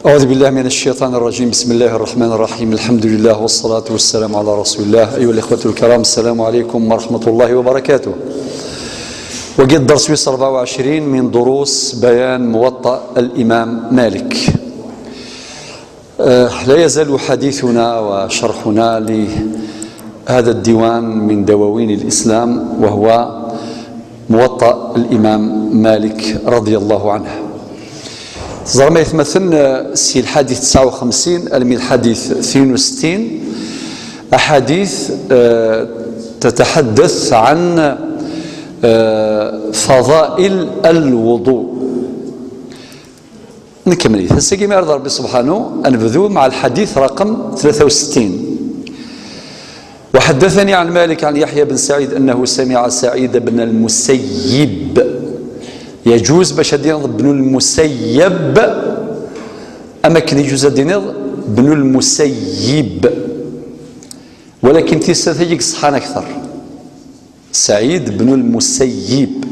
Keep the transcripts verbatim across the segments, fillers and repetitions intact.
أعوذ بالله من الشيطان الرجيم. بسم الله الرحمن الرحيم. الحمد لله والصلاة والسلام على رسول الله. أيها الإخوة الكرام، السلام عليكم ورحمة الله وبركاته. وقد درس أربعة وعشرين من دروس بيان موطأ الإمام مالك. آه، لا يزال حديثنا وشرحنا لهذا الديوان من دواوين الإسلام، وهو موطأ الإمام مالك رضي الله عنه. Ẓerma yetmaten, آه، si lḥadit tesɛa u xemsin almi d lḥadit tnin u settin, أحاديث, آه، تتحدث عن, آه، فضائل الوضوء. نكمل. Ass-agi, mi ara d Ṛebbi subḥanu, ad nebdu مع الحديث رقم ثلاثة وستين. وحدثني عن مالك عن يحيى بن سعيد أنه سمع سعيد بن المسيب. يجوز باش ad tiniḍ بن المسيب، أما كان يجوز ad tiniḍ بن المسيب، ولكن تيسا تجيك صحان أكثر. سعيد بن المسيب.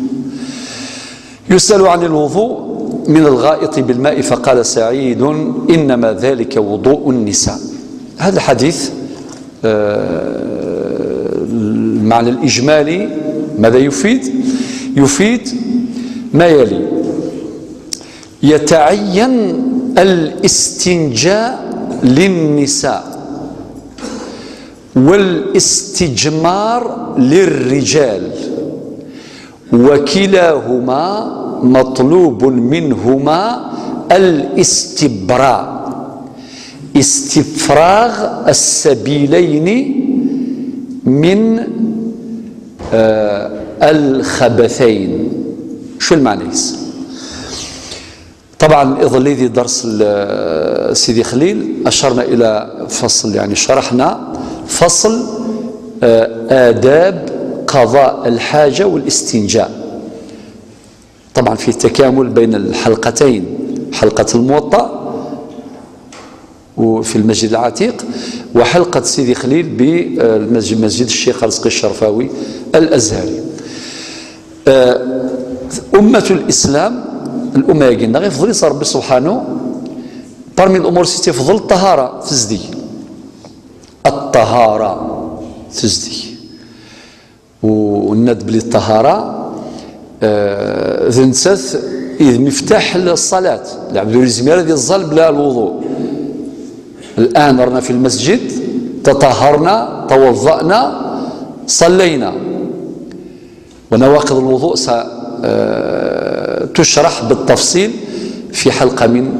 يسأل عن الوضوء من الغائط بالماء فقال سعيد: إنما ذلك وضوء النساء. هذا الحديث، آه، المعنى الإجمالي ماذا يفيد؟ يفيد ما يلي: يتعين الاستنجاء للنساء والاستجمار للرجال، وكلاهما مطلوب منهما الاستبراء، استفراغ السبيلين من, آه، الخبثين. شو المعنى يس؟ طبعا، يظل لي ذي درس ال-، سيدي خليل، أشرنا إلى فصل، يعني شرحنا فصل، آه، آداب قضاء الحاجة والاستنجاء. طبعا، في تكامل بين الحلقتين، حلقة الموطأ وفي المسجد العتيق، وحلقة سيدي خليل بالمسجد، مسجد الشيخ رزقي الشرفاوي الأزهري. آه، أمة الإسلام، الأمة يقينا غير فضل يصير ربي سبحانه، parmi الأمور سيتي فضل الطهارة تزدي. الطهارة تزدي. ونناد بلي الطهارة، آه، ذنسات إذ مفتاح الصلاة. العبد يلزم يرد يظل بلا الوضوء. الآن رانا في المسجد، تطهرنا، توضأنا، صلينا. ونواقض الوضوء س-، آه، تشرح بالتفصيل في حلقة من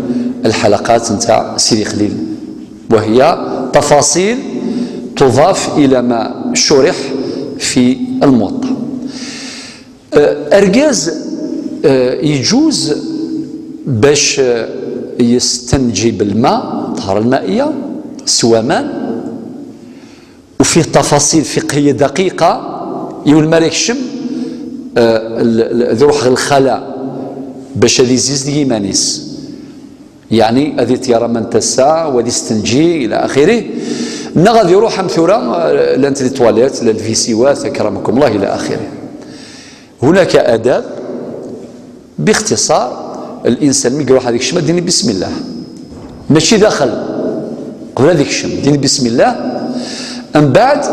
الحلقات نتاع سيدي خليل، وهي تفاصيل تضاف إلى ما شرح في الموطأ. آه، أرجاز، آه، يجوز باش، آه، يستنجي بالماء، الطهارة المائية، سوامان، وفيه تفاصيل فقهية دقيقة، يول ما يكشم، آه، ال-، ال-، ذي روح الخلاء باش هذه يزيز دي إيمانيس. يعني هذه تيارة من تسا، وهذه يستنجي إلى آخره. نغذي روح أم ثورة، آه، لانت لي تواليت، لا الفيسيوات، أكرمكم الله، إلى آخره. هناك آداب. باختصار، الإنسان مي يروح هذيك الشمال ديني بسم الله، ماشي داخل، قبل هذيك الشم ديني بسم الله. من بعد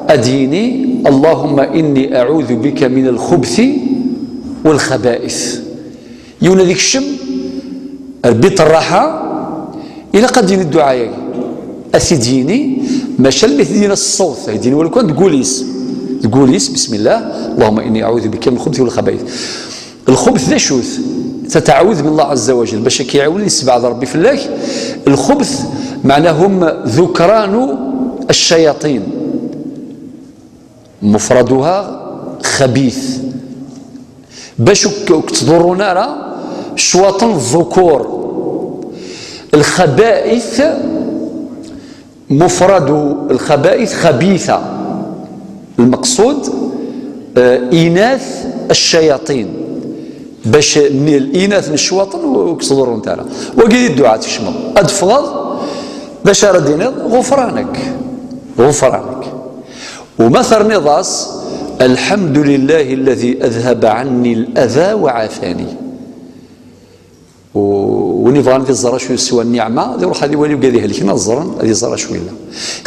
أديني: اللهم إني أعوذ بك من الخبث والخبائث. يونا هذيك الشم ربيت الراحة، إلا قد ديني الدعاء ياكي. أسيديني، ماشي المثل دينا الصوت، ديني ولو كان تقوليس، تقوليس: بسم الله، اللهم إني أعوذ بك من الخبث والخبائث. الخبث ذا شوث، تتعوذ من الله عز وجل باش كيعاون يسبع ربي فلاك. الخبث معناهم ذكران الشياطين، مفردها خبيث، باش ك-، كتضرون على شواطن الذكور. الخبائث مفرد الخبائث خبيثة، المقصود، آه، إناث الشياطين، باش ن-، الإناث من الشواطن وكصدرون تاعنا. وقيل الدعاء تشمل أدفغض، باش راه دينيض غفرانك، غفرانك. وما ثرنيضاس: الحمد لله الذي أذهب عني الأذى وعافاني. و-، Win yebɣan ad iẓer acu yeswa nniɛma, ad iruḥ ad iwali wigad ihelken, ad ẓren, ad iẓer acu yella.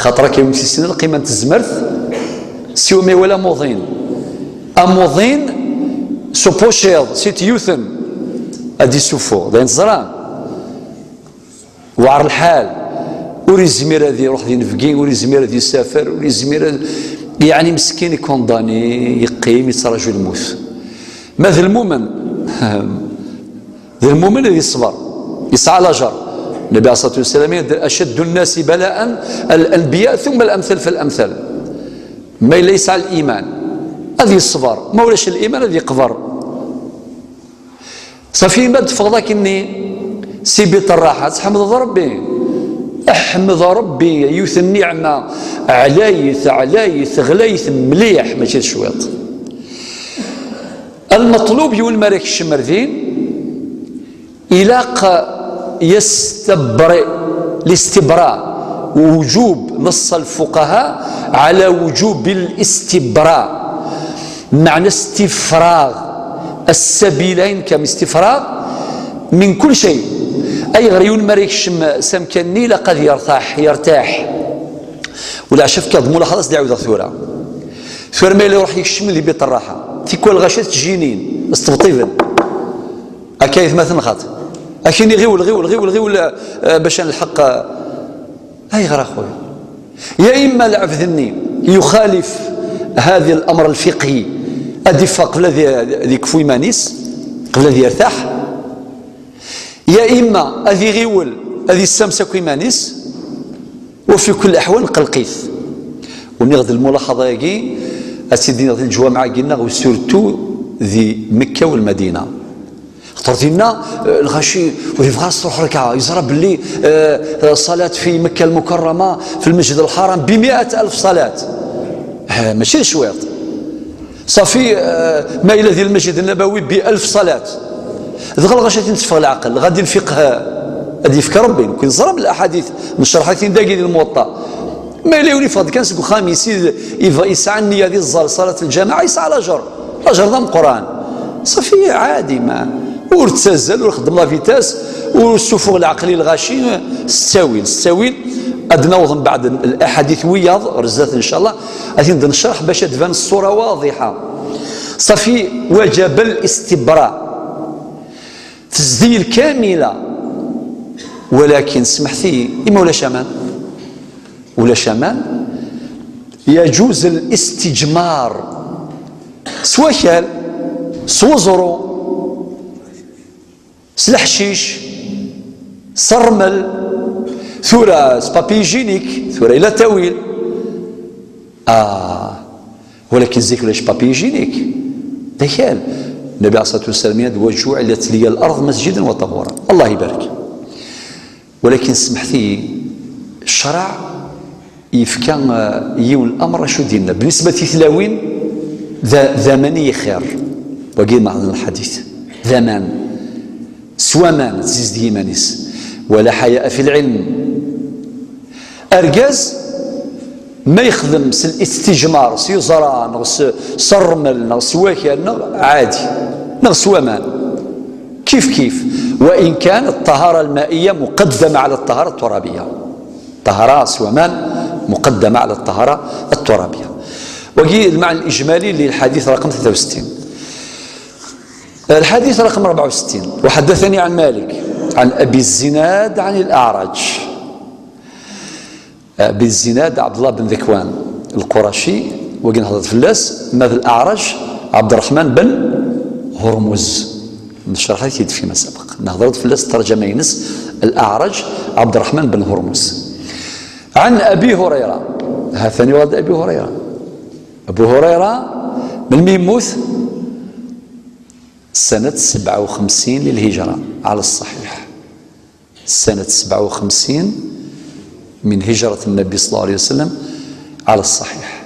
Xaṭer akka, yiwen ur yessin ara lqima n tezmert, siwa ma iwala amuḍin. Amuḍin s upuciḍ, si tyuten, ad d-issuffuɣ. D ayen teẓram. Weɛr lḥal. Ur yezmir ad iruḥ d inebgi, ur yezmir ad isafer, ur yezmir ad, yeɛni meskin, ikundani, yeqqim, yettraǧu lmut. Ma d lmumen, d lmumen ad yeṣber, yesɛa lajer. Nnabi ɛalayhi ṣṣalatu wassalam yenna-d: "Acaddu nnasi bala'an al-anbiya, thumma al-amthal fal-amthal." Ma yella yesɛa liman, ad yeṣber. Ma ulac liman, ad yeqber. Ṣafi, ma d-teffɣeḍ akkenni si biṭ rraḥa, ad tḥemdeḍ Rebbi. Ḥmed Rebbi, yiwet n nniɛma ɛlayet, ɛlayet, ɣlayet mliḥ, mačči d cwiṭ. Lmeṭlub, yiwen mi ara ikcem ar din, ilaq yestabri, listibra, wujub, نص الفقهاء على وجوب الاستبراء. معنى استفراغ السبيلين كم استفراغ من كل شيء. Ayɣer yiwen mi ara yekcem s amkan-nni ilaq ad yertaḥ, yertaḥ. Ulac afkaḍ mulaḥaḍa, ad s-d-ɛiwdeɣ tura. Tura ma yella iruḥ yekcem di biṭ rraḥa, tikwal lɣaci ad ttjinin, ad s-ṭebṭiben. Akka aytmaten xaṭ. Akini ɣiwel, ɣiwel, ɣiwel, ɣiwel, eh, bac ad nlḥeq, eh, ayɣer a xuya? Ya imma lɛebd-nni yuxalif hadi lamr lfiqhi, ad iffeɣ qbel ad y-, ad ikfu iman-is, qbel ad yertaḥ. Ya imma ad iɣiwel, ad issames akk iman-is. Wa fi kulli aḥwal nqelq-it. U nniɣ-d lmulaḥaḍa-agi, ad tt-id-iniɣ di leǧwameɛ-agi-nneɣ, u surtout di Mekka u Lmadina. Xaṭer dinna, eh, lɣaci ur yebɣa ad s-truḥ rrekɛa, yeẓra belli, eh, ṣṣalat fi Mekka Lmukarrama, fi Lmesjid Lḥaram, bi miat alf ṣṣalat. Eh, mačči d cwiṭ. Ṣafi, eh, ma yella di Lmesjid Nnabawi bi alf ṣṣalat. Dɣa lɣaci ad ten-teffeɣ leɛqel, ɣadi lfiqh ad yefk Rebbi. Nekk neẓra laḥadit, necreḥ-iten dagi di Lmuwaṭṭa. Ma yella yiwen yeffeɣ-d kan seg uxxam-is, yebɣa, yesɛa nniya di ẓẓal ṣṣalat lǧamaɛa, yesɛa lajer. Lajer d ameqqran. Ṣafi, ɛadi, ma ur ttazzal, ur xeddem la vitesse, ur ssuffuɣ leɛqel i lɣaci, s ttawil, s ttawil. Ad d-naweḍ mbeɛd laḥadit wiyaḍ ɣer zdat, ncallah, ad ten-d-necreḥ bac ad d-tban ṣṣura waḍiḥa. Ṣafi, wajaba listibra. Tezdi lkamila. Walakin, semḥet-iyi, i ma ulac aman? Ulac aman, yaǧuz listijmar s wakal, s weẓru, s leḥcic, s rrmel, tura s papier hygiénique, tura yella ttawil. Ah, walakin zik ulac papier hygiénique. D akal. Nnabi ɛalayhi ṣṣalatu wassalam yenna-d: "Wa juɛilat liya l-ard masjidan wa tahura." Allah ibarek. Walakin semḥet-iyi, ccreɛ yefka, eh, yiwen lamr acu d-yenna. Bnisbat i tlawin, d, d aman i ixir. Wagi meɛna lḥadit. D aman. S waman, tzizdeg iman-is. Wala ḥayaa fi lɛilm. Argaz, ma yexdem s listijmar, s yuẓra, neɣ s, s rrmel, neɣ s wakal, neɣ ɛadi, neɣ s waman. Kif kif. Wa in kan ṭṭahara lmaiya muqaddama ɛla ṭṭahara ṭṭurabiya. Ṭṭahara s waman muqaddama ɛla ṭṭahara ṭṭurabiya. Wagi lmeɛna lijmali lilḥadit raqem tlata u settin. الحديث رقم أربعة وستين. وحدثني عن مالك عن أبي الزناد عن الأعرج. Abi Zinad, Ɛebdullah ben Dekwan Lquraci, wagi nehḍer-d fell-as, ma d Laɛraǧ, Ɛebderreḥman ben Hurmuz. Necreḥ-it-id fima sabaq. Nehḍer-d fell-as, ṭṭerǧama-ines, Laɛraǧ, Ɛebderreḥman ben Hurmuz. Ɛan Abi Hurayra. Ha-t-an yuɣal-d Abi Hurayra. Abu Hurayra, melmi yemmut? Ssanat sebɛa u xemsin lilhijra, ɛala ṣṣaḥiḥ. سنة سبعة وخمسين من هجرة النبي صلى الله عليه وسلم على الصحيح.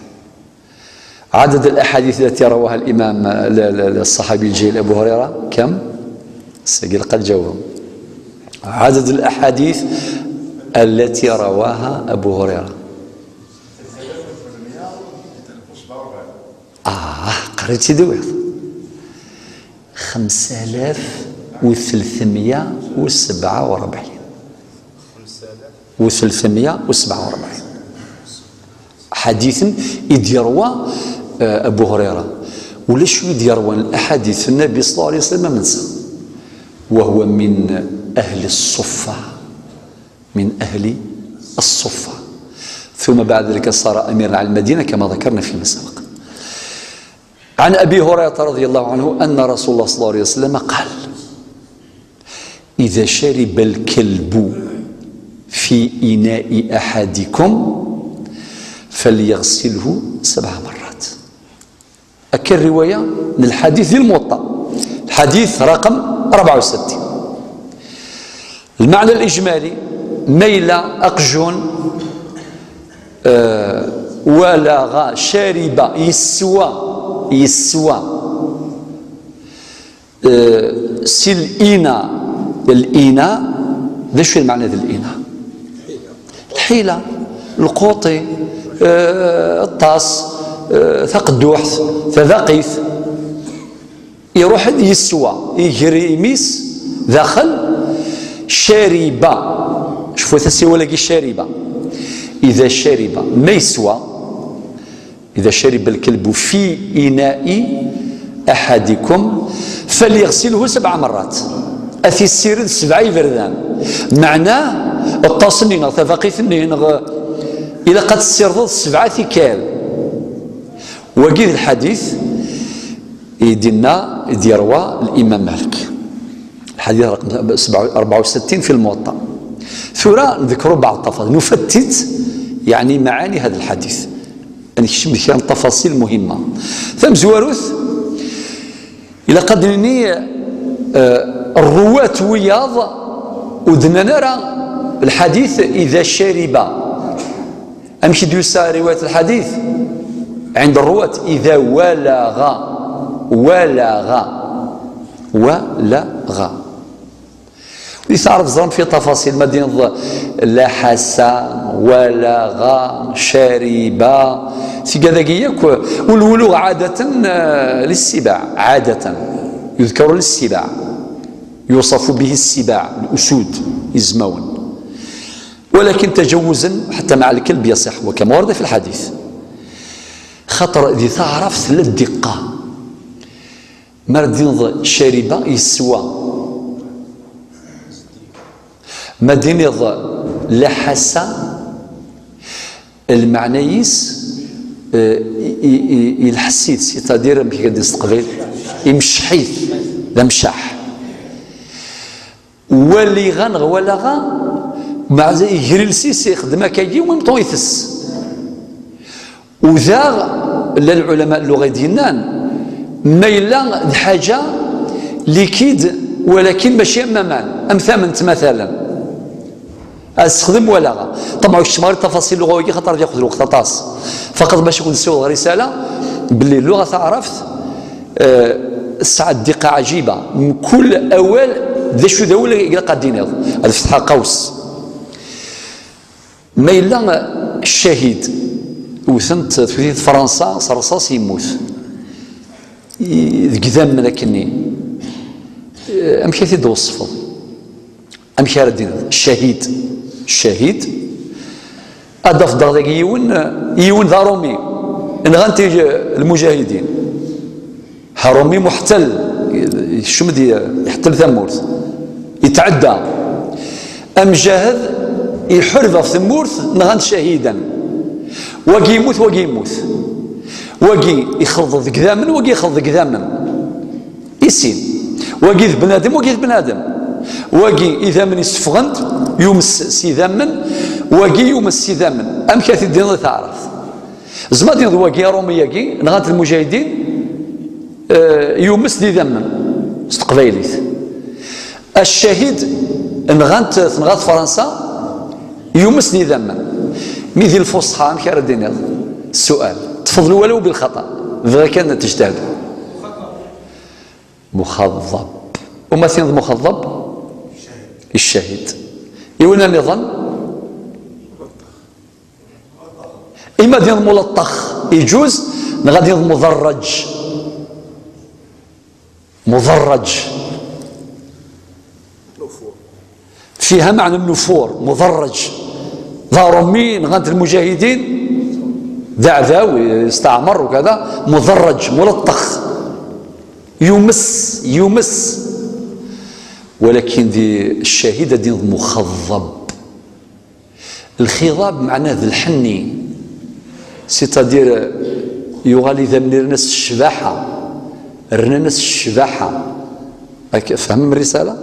عدد الأحاديث التي رواها الإمام، ال-، ال-، ال-، الصحابي الجليل أبو هريرة كم؟ سجل قد جاوبهم. عدد الأحاديث التي رواها أبو هريرة. آه، قريتي دويض. خمسة آلاف وثلاثمية وسبعة وأربعين. وثلاثمية وسبعة وأربعين. حديث إذ يروى، آه، أبو هريرة. ولا شو إذ يروى الأحاديث النبي صلى الله عليه وسلم من سنة، وهو من أهل الصفة، من أهل الصفة. ثم بعد ذلك صار أميرا على المدينة كما ذكرنا فيما سبق. عن أبي هريرة رضي الله عنه أن رسول الله صلى الله عليه وسلم قال: إذا شرب الكلب في إناء أحدكم فليغسله سبع مرات. أكا الرواية من الحديث الموطأ، الحديث رقم أربعة وستين. المعنى الإجمالي: ميلا أقجون، آه، ولا غا شاربة يسوى، يسوى، آه، سي الإناء، الإناء، ذا شو المعنى ذا الإناء؟ الحيلة، القوطي، آه، الطاس، آه، ثقدوحث، ثذاقيث. يروح يسوى، يجري يميس داخل شاربة. شوفوا تسوى لك الشاربة. إذا شرب ما يسوى، إذا شرب الكلب في إناء أحدكم فليغسله سبع مرات. أثي السيرد سبعة يبردان. معناه الطاسنين، ثفاقيثنين، إلا قد السيرد سبعة ثكال. وقيد الحديث يدينا يديروا الإمام مالك. الحديث رقم سبعة، أربعة وستين في الموطأ. ثورة نذكروا بعض التفاصيل، نفتت يعني معاني هذا الحديث. نكشف كان تفاصيل مهمة. ثم زواروث إلى قدرني، آه، الرواة وياض ودنا نرى الحديث إذا شرب. أمشي ديوسا رواية الحديث عند الرواة إذا ولغ، ولغ، ولغ. يتعرف زرم في تفاصيل مدينة لحس، ولغ، شرب. سيقا ذاك ياك، والولوغ عادة، آه، للسباع، عادة يذكر للسباع، يوصف به السباع، الأسود، يزمون. ولكن تجوزا حتى مع الكلب يصح، وكما ورد في الحديث. خطر ذي تعرف ثلاث دقة. ما ردينض شاربة يسوى. ما دينيض لحسة، المعنى يس، آه، ي-، ي-، ي-، يلحسيت، سيتادير مكي قد يستقبل، يمشحيت، ذا مشاح. Waliɣan ɣ walaɣa, meɛza iger iles-is ixdem akka-agi, u même temps itess. U daɣ, llan lɛulama n lluɣa i d-yennan, ma yella d ḥaǧa liquide, walakin mačči am aman, am tament, matalan. Ad sexdem walaɣa. Ṭabɛa, ur keččmeɣ ara tafaṣil luɣawi-agi, xaṭer ad yaqeḍ lweqt aṭas. Faqat bac ad ken-nsiweḍ ɣer risala, belli lluɣa taɛrabt, eh, tesɛa ddiqa ɛjiba. Mkul awal, d acu d awal i ilaq ad d-tiniḍ. Ad fetḥeɣ qaws. Ma yella ccahid, wten-t, tewwet-it Fransa s rrṣaṣ, yemmut. I-, deg idammen akkenni. Eh, amek ad t-id-tweṣfeḍ? Amek ara d-tiniḍ? Ccahid. Ccahid. Ad d-tafeḍ daɣ dagi yiwen, yiwen d aṛumi. Nɣan-t i-, lmujahidin. Aṛumi muḥtal, yekcem-d, iḥettel tamurt, yetɛedda. Amjahed iḥureb ɣef tmurt, nɣan-t cahidan. Wagi yemmut, wagi yemmut. Wagi ixelḍ deg idammen, wagi ixelḍ deg idammen. I sin. Wagi d bnadem, wagi d bnadem. Wagi idammen isseffɣen-t, yumes s idammen, wagi yumes s idammen. Amek ara t-id-tiniḍ i taɛrabt? Tzemreḍ ad d-tiniḍ wagi aṛumi-agi, nɣan-t lmujahidin, eh, yumes d idammen s teqbaylit. Ccahid, nɣan-t, tenɣa-t Fransa, yumes d idammen. Mi di lfusḥa, amek ara d-tiniḍ? Ssual. Tfeḍlu walaw bilxaṭa. Bɣiɣ kan ad tejtehd. Muxaḍab. Uma tiniḍ muxaḍab? Ccahid. Yiwen nniḍen? Ima ad d-tiniḍ mulaṭṭax, iǧuz, neɣ ad d-tiniḍ muḍarraǧ? Muḍarraǧ. فيها معنى النفور، مدرج. ظهروا مين؟ غانت المجاهدين، ذا عذاو يستعمر وكذا، مدرج، ملطخ، يمس، يمس. ولكن ذي الشهيدة دي مخضب. الخضاب معناه ذي الحني، c'est-à-dire يغالي ذا من الناس الشباحة، الناس الشباحة. راك فاهم الرسالة؟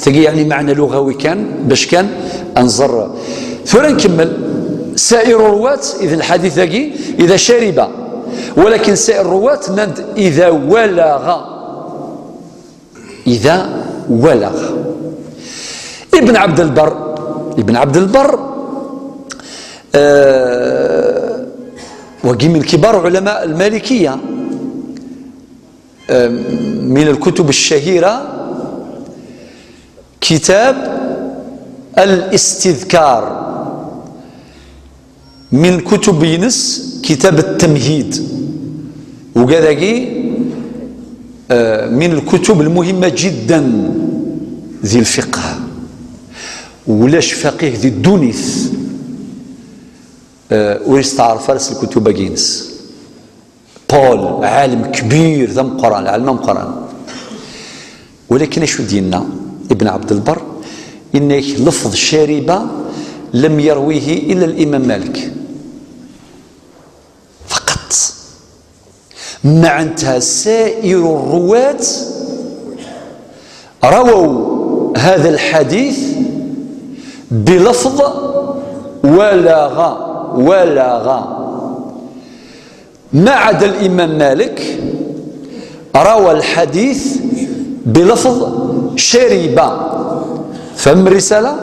تقي يعني معنى لغوي كان، باش كان أنظر. ثورة نكمل. سائر الرواة، إذا الحديث ذاكي إذا شرب، ولكن سائر الرواة نند إذا ولغ، إذا ولغ. ابن عبد البر، ابن عبد البر، آه، وقي من كبار علماء المالكية، من الكتب الشهيرة كتاب الاستذكار، من كتب ينس كتاب التمهيد، وكذاكي، آه، من الكتب المهمة جدا ذي الفقه، ولاش فقيه ذي الدونيث، آه، وريستعرف فارس الكتب ينس. بول عالم كبير، ذا مقران، عالم مقران. ولكن شو دينا ابن عبد البر؟ إنك لفظ شاربة لم يرويه إلا الإمام مالك فقط. معناتها سائر الرواة رووا هذا الحديث بلفظ ولغ، ولغ. ما عدا الإمام مالك روى الحديث بلفظ شرب. فهم الرسالة؟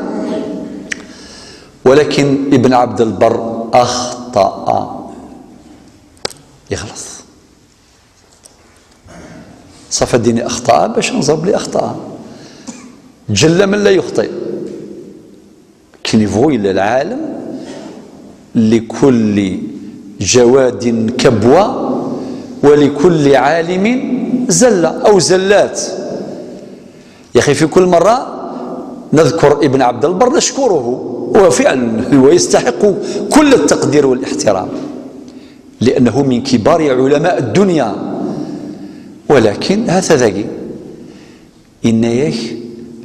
ولكن ابن عبد البر أخطأ. يغلط. صفا الدين أخطأ باش نزرب لي أخطأ. جل من لا يخطئ. كنيفو إلا العالم، لكل جواد كبوة، ولكل عالم زلة أو زلات. يا أخي، في كل مرة نذكر ابن عبد البر نشكره، هو فعلا هو يستحق كل التقدير والاحترام، لأنه من كبار علماء الدنيا، ولكن هذا ذكي. إناياك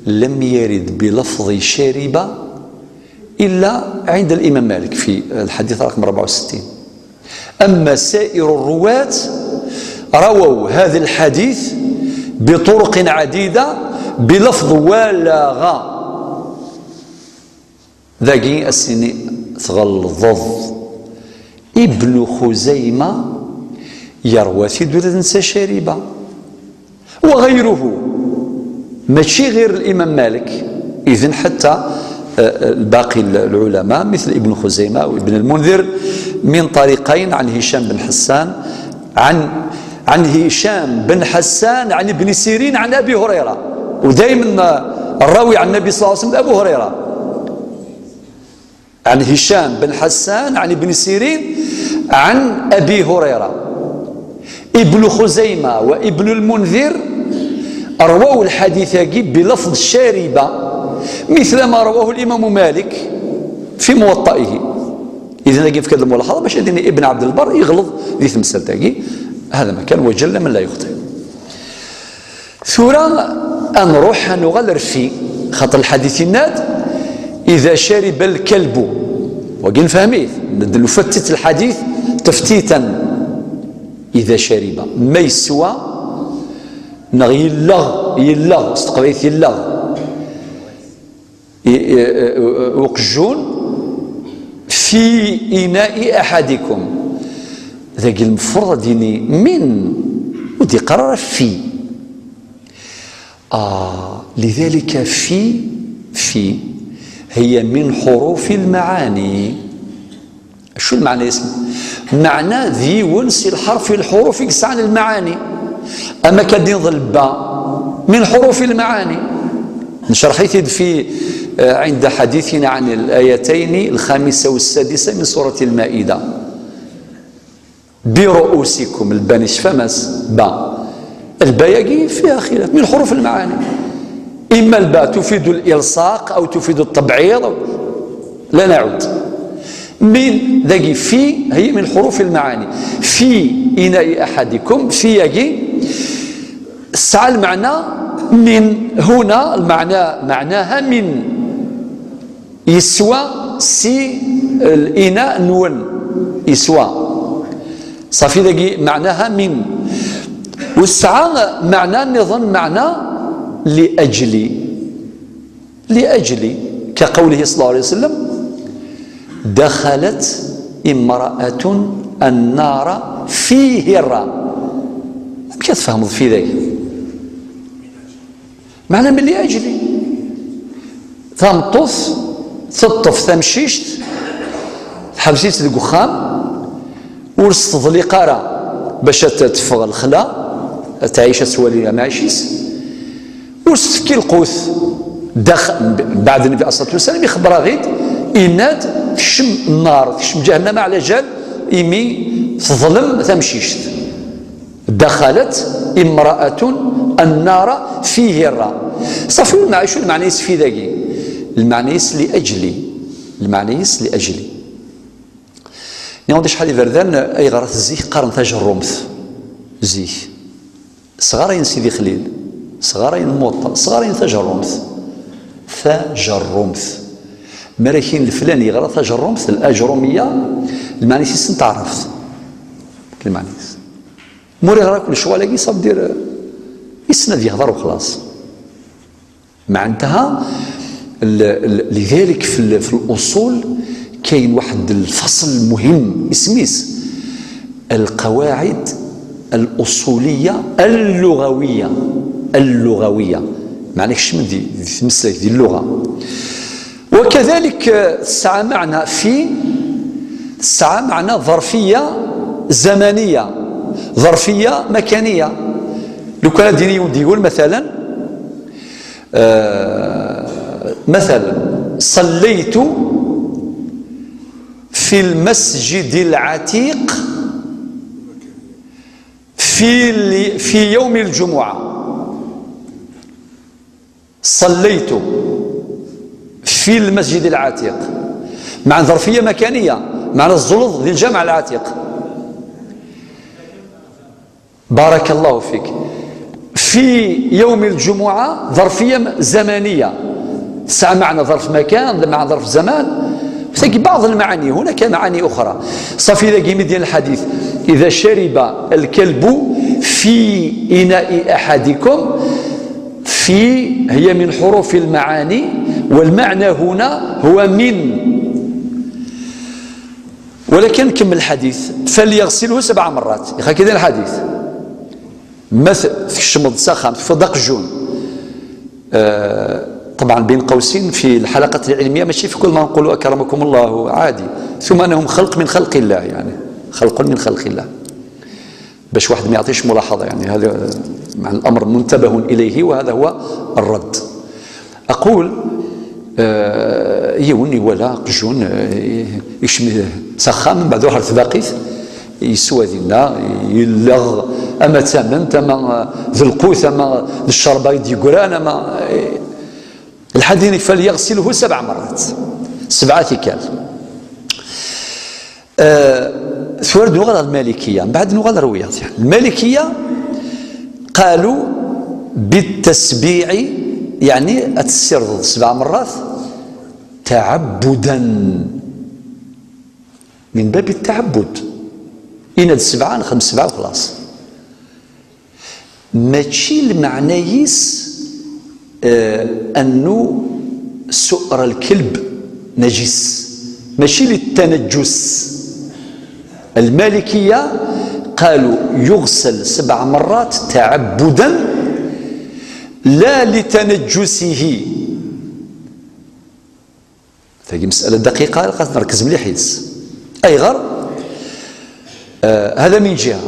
لم يرد بلفظ شرب إلا عند الإمام مالك في الحديث رقم أربعة وستين. أما سائر الرواة رووا هذا الحديث بطرق عديدة بلفظ ولغ. ذاكي السني تغلظظ. ابن خزيمة يروى في دولة نسا شاربة. وغيره، ماشي غير الإمام مالك، إذن حتى، آه، آه، الباقي العلماء مثل ابن خزيمة وابن المنذر من طريقين عن هشام بن حسان عن، عن هشام بن حسان عن ابن سيرين عن أبي هريرة. ودايما الراوي عن النبي صلى الله عليه وسلم أبو هريرة. عن هشام بن حسان عن ابن سيرين عن أبي هريرة. ابن خزيمة وابن المنذر رووا الحديث بلفظ شاربة، مثل ما رواه الإمام مالك في موطئه. إذن كيف كان الملاحظة باش يديني ابن عبد البر يغلط ذي تمثال تاقي. هذا ما كان، وجل من لا يخطئ. ثورة أنروح نغال رفي، خاطر الحديث يناد: إذا شرب الكلب، وقين فهميت، نفتت الحديث تفتيتا. إذا شرب ما يسوى، نغ يلغ، يلغ، استقبيت يلغ. إ-، إ-، إ-، وقجون في إناء أحدكم. ذاك المفروض ديني من ودي قرار في. آه، لذلك في، في هي من حروف المعاني. شو المعنى اسم؟ معنى ذي ونس الحرف الحروف يقسى عن المعاني. أما كدين ظل با من حروف المعاني. نشرح يتد في، آه، عند حديثنا عن الآيتين الخامسة والسادسة من سورة المائدة. برؤوسكم، الباني شفامس با. الباياقي فيها خلاف من حروف المعاني. إما الباء تفيد الإلصاق أو تفيد التبعيض. لا نعود. من ذاكي في هي من حروف المعاني. في إناء أحدكم، في ياكي سعى المعنى من هنا، المعنى معناها من يسوى سي الإناء نون يسوى. صافي، ذاكي معناها من. وسعى معنى نظن معنى لأجل، لأجل، كقوله صلى الله عليه وسلم: "دخلت امرأة النار في هرة". أمك تفهم في ذلك؟ معنى من لأجل. Tameṭṭut teṭṭef tamcict، tḥbes-itt deg uxxam، ur s-teḍliq ara bac ad teffeɣ lexla, ad tɛic, ad twali amɛic-is. Ur s-tefki lqut. Dax-, mbeɛd Nnbi alayhi ṣṣalatu wassalam ixebber-aɣ-id, yenna-d: "Tekcem nnar, tekcem ǧahennama ɛla jal, imi teḍlem tamcict." "دخلت امرأة النار في هرة". Ṣafi, ur nɛic, ur lmeɛna-is fi dagi. Lmeɛna-is li ajli. Lmeɛna-is li ajli. Nniɣ-d acḥal iberdan, ayɣer at zik qqaren tajerrumt? Zik. Sɣarayen Sidi Xlil, sɣarayen Muṭṭa, sɣarayen tajerrumt. Tajerrumt. Mi ara k-in leflan yeɣra tajerrumt, الأجرومية, lmeɛna-is n taɛrabt. Lmeɛna-is. Ma ur iɣra akk lecɣal-agi, ça veut dire, yessen ad yehder u xlaṣ. معناتها، ال-، ال-، لذلك في ال-، في الأصول كاين واحد الفصل مهم اسميس القواعد الأصولية اللغوية. اللغوية. معنى كش من دي، دي تمسك دي اللغة. وكذلك، آه، تسعى معنى في، تسعى معنى ظرفية زمنية، ظرفية مكانية. لو كان ديني يقول مثلا، آه، مثلا: "صليت في المسجد العتيق في ال-، في يوم الجمعة". صليت في المسجد العتيق. معنى ظرفية مكانية، معنى الزلط ذي الجامع العتيق. بارك الله فيك. في يوم الجمعة ظرفية م-، زمنية. تسعى معنى ظرف مكان، معنى ظرف زمان. تجي بعض المعاني، هناك معاني أخرى. صافي، إذا قيم الدين الحديث: "إذا شرب الكلب في إناء أحدكم". في هي من حروف المعاني، والمعنى هنا هو من. ولكن نكمل الحديث: "فليغسله سبع مرات". هكذا الحديث. مثل، تكشمض سخام، تفضق جون. آه، طبعا بين قوسين، في الحلقة العلمية ماشي في كل ما نقولوا أكرمكم الله عادي، ثم أنهم خلق من خلق الله، يعني خلق من خلق الله. باش واحد ما يعطيش ملاحظة، يعني هذا مع الأمر منتبه إليه، وهذا هو الرد. أقول، آه، يوني ولا قجون، آه، يشمي سخام، من بعد واحد تباقيت، يسوى دينا، يلغ، أما تامنت، أما ذي القوت، أما ذي الشربة يدي قران، أما، آه، الحديث: "فليغسله سبع مرات". سبعة ثكال. آه، ثورد نغال المالكية، من بعد نغال روياض. المالكية قالوا بالتسبيع، يعني أتسير سبع مرات تعبدا، من باب التعبد. إن السبعة نخمس سبعة وخلاص. ماشي المعنى يس، آه، أنه سؤر الكلب نجس، ماشي للتنجس. المالكية قالوا يغسل سبع مرات تعبدا لا لتنجسه. هذه مسألة دقيقة، خاصنا نركز مليح يس. أي غير، آه، هذا من جهة.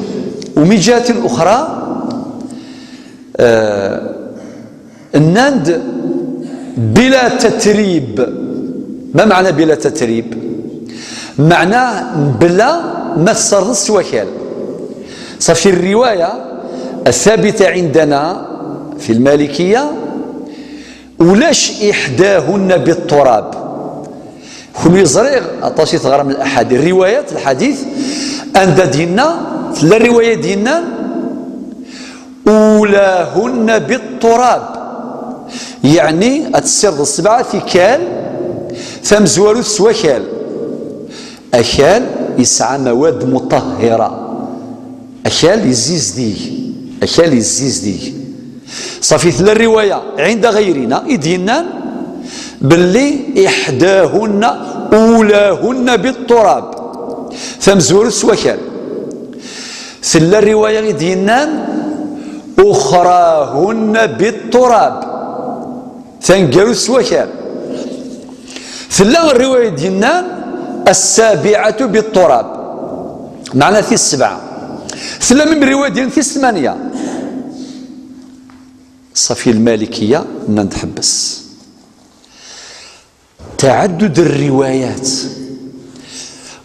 ومن جهة أخرى، آه، النند بلا تتريب. ما معنى بلا تتريب؟ معناه بلا ما تصرف سواكال. صافي، الرواية الثابتة عندنا في المالكية Ulac iḥdahunna bitturab. Kunwi ẓriɣ aṭas i teɣram lḥadit, riwayat lḥadit, anda d-yenna, tella riwaya d-yennan: "Ulahunna bitturab." Yeɛni ad tessirdeḍ sebɛa tikkal, tamezwarut s wakal. Akal yesɛa mawad muṭahhira. Akal yezzizdig. Akal yezzizdig. Ṣafi, tella riwaya ɛinda ɣayrina i d-yennan belli iḥdahunna, ulahunna bitturab. Tamezwarut s wakal. Tella riwaya i d-yennan uxrahunna bitturab. Taneggarut s wakal. Tella riwaya i d-yennan assabi'atu bitturab. Meɛna tis sebɛa. Tella mim riwaya i d-yennan tis tmanya. Ṣafi, lmalikiya nnan tḥebbes. تعدد الروايات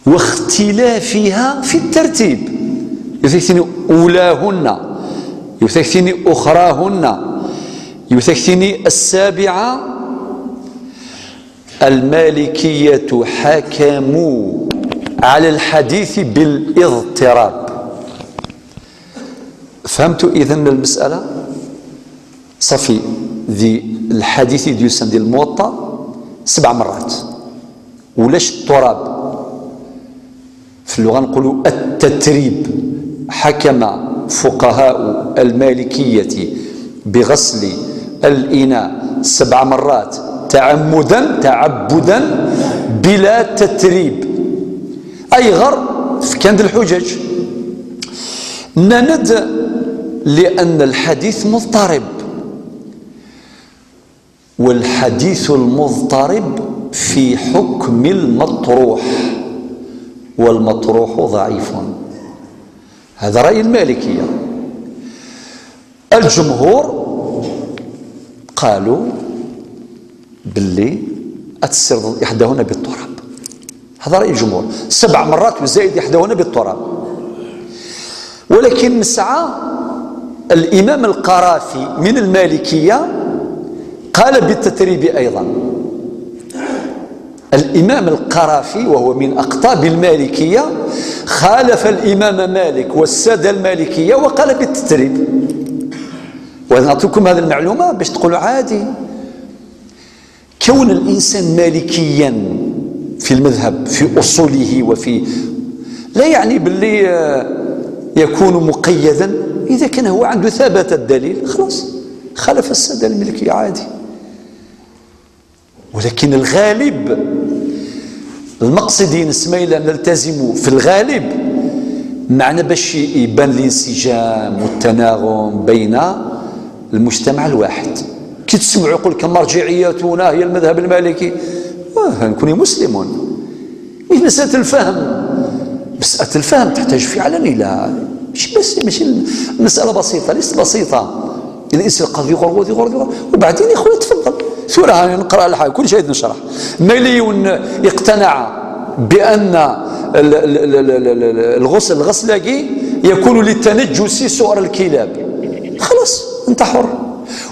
واختلافها في الترتيب. Yiwet ak-tini ulahunna, yiwet ak-tini uxrahunna, yiwet ak-tini السابعة. المالكية حكموا على الحديث بالاضطراب. فهمتوا إذن المسألة؟ صافي، ذي الحديث يديوسن ديال الموطأ سبع مرات، ولاش التراب. في اللغة نقولوا التتريب. حكم فقهاء المالكية بغسل الإناء سبع مرات تعمدا، تعبدا، بلا تتريب. أيغر في كند الحجج نند، لأن الحديث مضطرب، والحديث المضطرب في حكم المطروح، والمطروح ضعيف. هذا رأي المالكية. الجمهور قالوا باللي أتسرد إحداهن بالتراب. هذا رأي الجمهور، سبع مرات وزائد إحداهن بالتراب. ولكن نسعى الإمام القرافي من المالكية قال بالتتريب أيضا. الإمام القرافي وهو من أقطاب المالكية خالف الإمام مالك والسادة المالكية وقال بالتتريب. وأنا أعطيكم هذه المعلومة باش تقولوا عادي. كون الإنسان مالكيا في المذهب، في أصوله وفي، لا يعني باللي، آه، يكون مقيدا. إذا كان هو عنده ثبات الدليل، خلاص، خالف السادة الملكية عادي. ولكن الغالب، المقصد ينسمى إلا نلتزم في الغالب، معنا باش يبان الانسجام والتناغم بين المجتمع الواحد. كي تسمعوا يقول لك: "مرجعيتنا هي المذهب المالكي"، آه، نكون مسلم. إيه مسألة الفهم؟ مسألة الفهم تحتاج فعلا إلى، ماشي بس، ماشي مسألة بسيطة، ليست بسيطة. الإنسان قد يغر ويغر ويغر، وبعدين يا خويا تفضل. ثورة هاني نقرأ الحاجة، كل شيء نشرح. مليون اقتنع بأن ال-، ال-، ال-، ال-، ال-، ال-، الغسل، الغسل كي يكون لتنجس سؤر الكلاب. خلاص، أنت حر.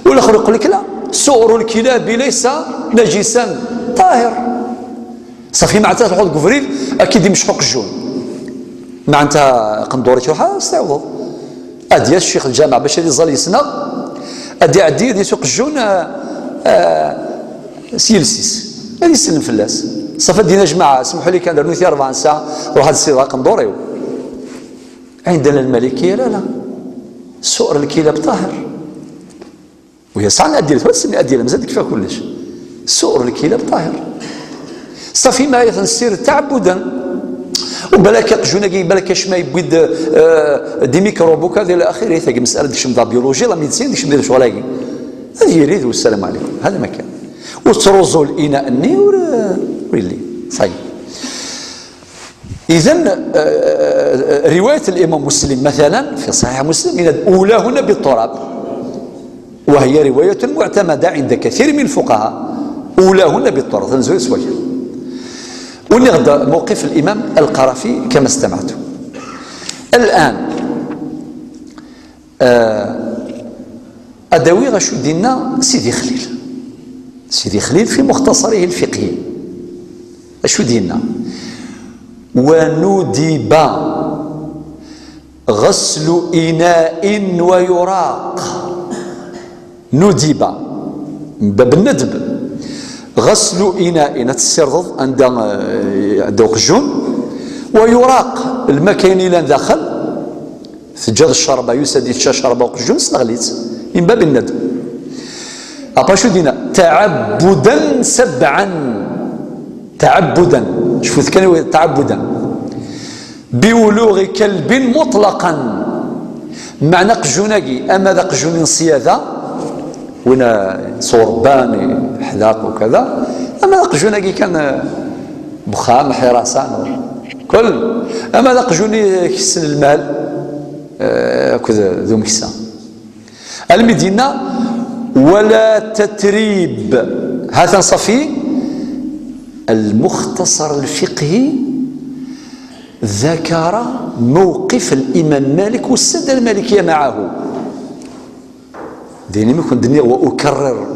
والآخر يقول لك: "لا، سؤر الكلاب ليس نجسا، طاهر". صافي، معناتها تروح تقفريل، أكيد يمشحوك الجون. معناتها قندوري تروح، آه، استعوض. أدي الشيخ الجامع باش يزال يسنى، أدي عدي، أدي سوق الجون، آه، آه، سيلسيس. أدي يسلم فلاس. صافي، دينا جماعة، سمحوا لي، كان درنو ثي أربع ساعة، روح هاد السيد قندوري. عندنا المالكية لا، لا. سؤر الكلاب طاهر. وهي صح أديلة، ولا تسمي أديلة، مازال فيها كلش. سؤر الكلاب طاهر. صافي، ما يثنسير تعبدا. وبالك يقجونا كي بالك اش ما يبيد، آه، دي ميكروب وكذا إلى آخره. تاقي مسألة ديك شمضة بيولوجي، لا ميديسين، ديك شمضة شغل هاقي. هذه يريد والسلام عليكم. هذا ما كان. وتروزو الإناء الني ور-، ويلي. صحيح. إذن، آه، آه، رواية الإمام مسلم مثلا في صحيح مسلم: "إن أولاهن بالتراب"، وهي رواية معتمدة عند كثير من الفقهاء. "أولاهن بالتراب"، تنزل سوايا. ونغدا موقف الإمام القرافي كما استمعت. الآن، آه، أداوي غشو دينا سيدي خليل. Sidi Xlil fi muxtasarihi lfiqhi, acu d-yenna? Wa nudiba ɣaslu ina'in wa yuraq. Nudiba, min bab nnedb. Ɣaslu ina'in, ad tessirdeḍ anda, eh, anda uqjun. Wa yuraq, lmakka-in ilan daxel. Teǧǧaḍ ccerba, yusa-d yečča ccerba uqjun, sneɣli-tt. Min bab nnedb. Après acu d-yenna? Taɛabbudan sabɛan. Taɛabbudan. Cfut kan i taɛabbudan. Biwluɣi kalbin muṭlaqan. Meɛna aqjun-agi, ama d aqjun n ṣṣyada, win, eh, s urebban, iḥdaq ukada, ama d aqjun-agi kan, eh, bxam, ḥirasa, neɣ kul, ama d aqjun i kessen lmal, eh, akked d umeksa. Almi d-yenna, wala tatrib. Hatan ṣafi, المختصر الفقهي ذكر موقف الإمام مالك والسادة المالكية معه. Din imi kun-d-nniɣ, وأكرر،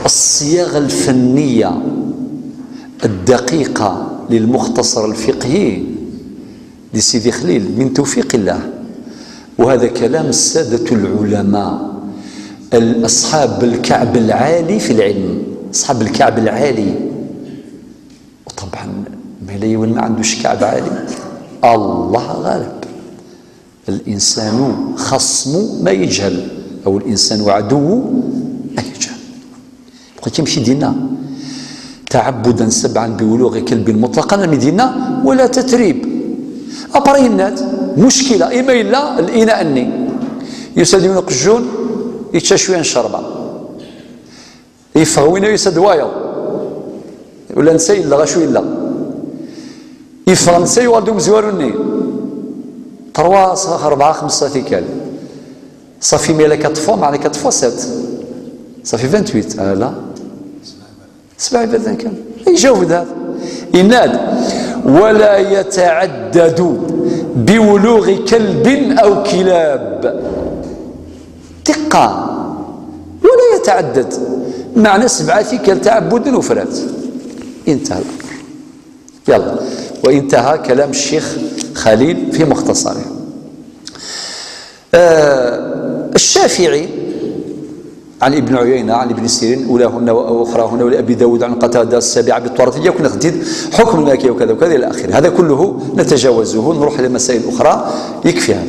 الصياغة الفنية الدقيقة للمختصر الفقهي di Sidi Xlil, من توفيق الله. وهذا كلام السادة العلماء، ال-، أصحاب الكعب العالي في العلم، أصحاب الكعب العالي. وطبعا، ما لا يولي ما عندوش كعب عالي، الله غالب. الإنسان خصم ما يجهل، أو الإنسان عدو ما يجهل. Bɣiɣ yemci dinna. تعبدا سبعا بولوغ كلب مطلقا, mi dinna, ولا تتريب. Après yenna-d, muckila, ima yella lina-nni. Yusa-d yiwen uqjun, yečča cwiya n ccerba. Yeffeɣ winna, yusa-d wayeḍ. Ula netta yelleɣ acu yelleɣ. Yeffeɣ netta, yuɣal-d umezwaru-nni. Trois, rebɛa, xemsa tikkal. Safi, mi ala quatre fois, meɛna quatre fois sept. Safi vingt-huit, ala. Sebɛa iberdan kan. Ijaw-d hada. Yenna-d, ولا يتعدد بولوغ كلب أو كلاب. Tiqqa. ولا يتعدد. Meɛna sebɛa tikkal taɛebbudan ufrat. انتهى الأمر. يلا. وانتهى كلام الشيخ خليل في مختصره. آه، الشافعي عن ابن عيينة عن ابن سيرين، أولاهن وأخراهن، ولأبي داود عن قتادة السابعة بالطرفية، كنا خديت حكم الملكية وكذا وكذا إلى آخره. هذا كله نتجاوزه، نروح إلى مسائل أخرى، يكفي هذا.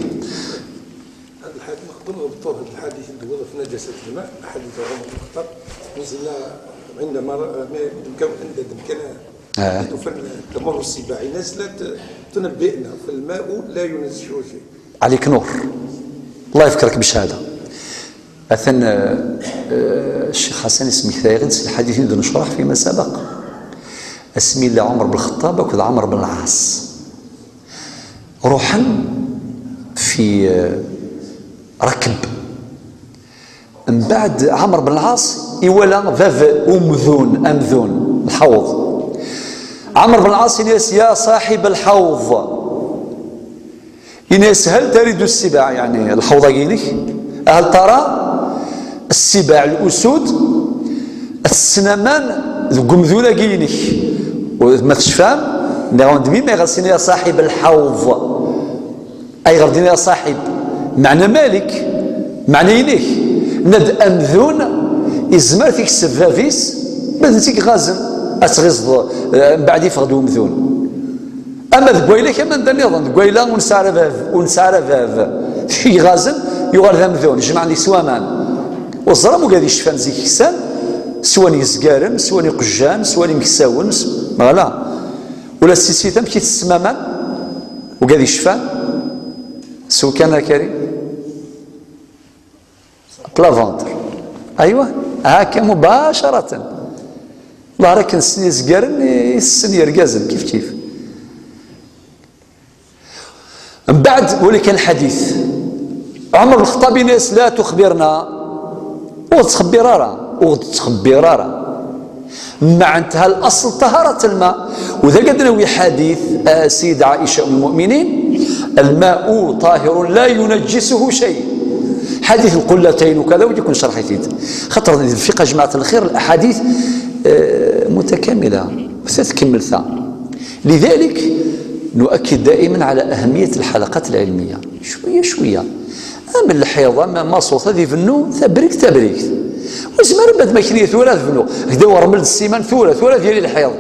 هذا الحديث نقدر نربطوه بالحديث اللي هو في نجاسة الماء، حديث عمر بن الخطاب، نزلنا عندما رأى ما يمكن أن كان آه. تمر السباع، الناس لا ت-، تنبئنا، فالماء لا ينجس شيء. عليك نور. الله يفكرك بالشهادة. أثن، آه، آه، الشيخ حسن اسمك ثايغد الحديث اللي نشرح فيما سبق. اسمي الله عمر بن الخطاب وكذا عمر بن العاص. روحا في، آه، ركب. من بعد عمرو بن العاص يولى باب أمذون، أمذون، الحوض. عمرو بن العاص ينس: يا صاحب الحوض، ينس: هل ترد السباع؟ يعني الحوض أجينك، هل ترى السباع، الأسود، السنمان ذو قمذون أجينك؟ وما تشفام، نغوند مين ما يغسين: يا صاحب الحوض. Ayɣer d-yenna ya ṣaḥib? Meɛna Malik, meɛna inek. Yenna-d amdun izmer ad t-yekseb bab-is, ma d netta i iɣazen, ad tɣiẓeḍ, eh, mbeɛd yeffeɣ-d umdun. Ama deg wayla-k, ama anda nniḍen, deg wayla ur nesɛi ara bab, ur nesɛi ara bab, iɣazen, yuɣal d amdun, jemɛen deg-s waman. Ur ẓran ugad yecfan zik ksan, swan yezgaren, swan iqejjan, swan imeksawen, s-, voilà. Ula d tissit, amek i tessem aman? Ugad yecfan, sew kan a Karim. Plat ventre. Aywa, haka mubacaratan. Llah, akken ssen izgaren i tessen yergazen, kif kif. Mbeɛd, wali kan lḥadit. Ɛmer Lxeṭṭab yenna-yas: لا تخبرنا. Ur ttxebbir ara, ur ttxebbir ara. Meɛna ha laṣel ṭaharat lma. U d agad nawi ḥadit, eh, Ssid Ɛica Umm Lmuminin: الماء طاهر لا ينجسه شيء. حديث القلتين وكذا، ويجيكم شرحيتيد. خاطر الفقه جماعة الخير، الأحاديث، آه، متكاملة، وثلاث كملتها. لذلك نؤكد دائما على أهمية الحلقات العلمية، شوية شوية. أما الحيض، أما ما صوت، هذه يبنوا تبريك تبريك. وزمان بعد ما كان ثورة تبنوا، هكذا ورمل السيمان ثورة، ثورة ديالي الحيض،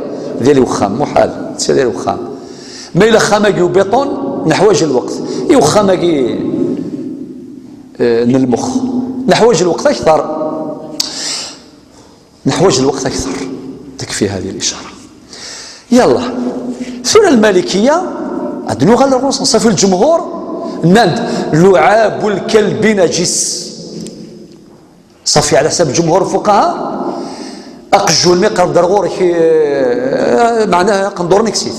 ديالي وخام، محال، سير ديالي وخام. ما إلا خاماكي وبيطون، نحواج الوقت. إي وخاماكي، آه، نلمخ. نحواج الوقت أكثر. نحواج الوقت أكثر. تكفي هذه الإشارة. يلا. ثورة المالكية، عندنا غير الرؤوس، صافي الجمهور، ناند، لعاب الكلب نجس. صافي على حساب جمهور الفقهاء، أقجو المقر درغورك، آه، معناها قندور نكسيت.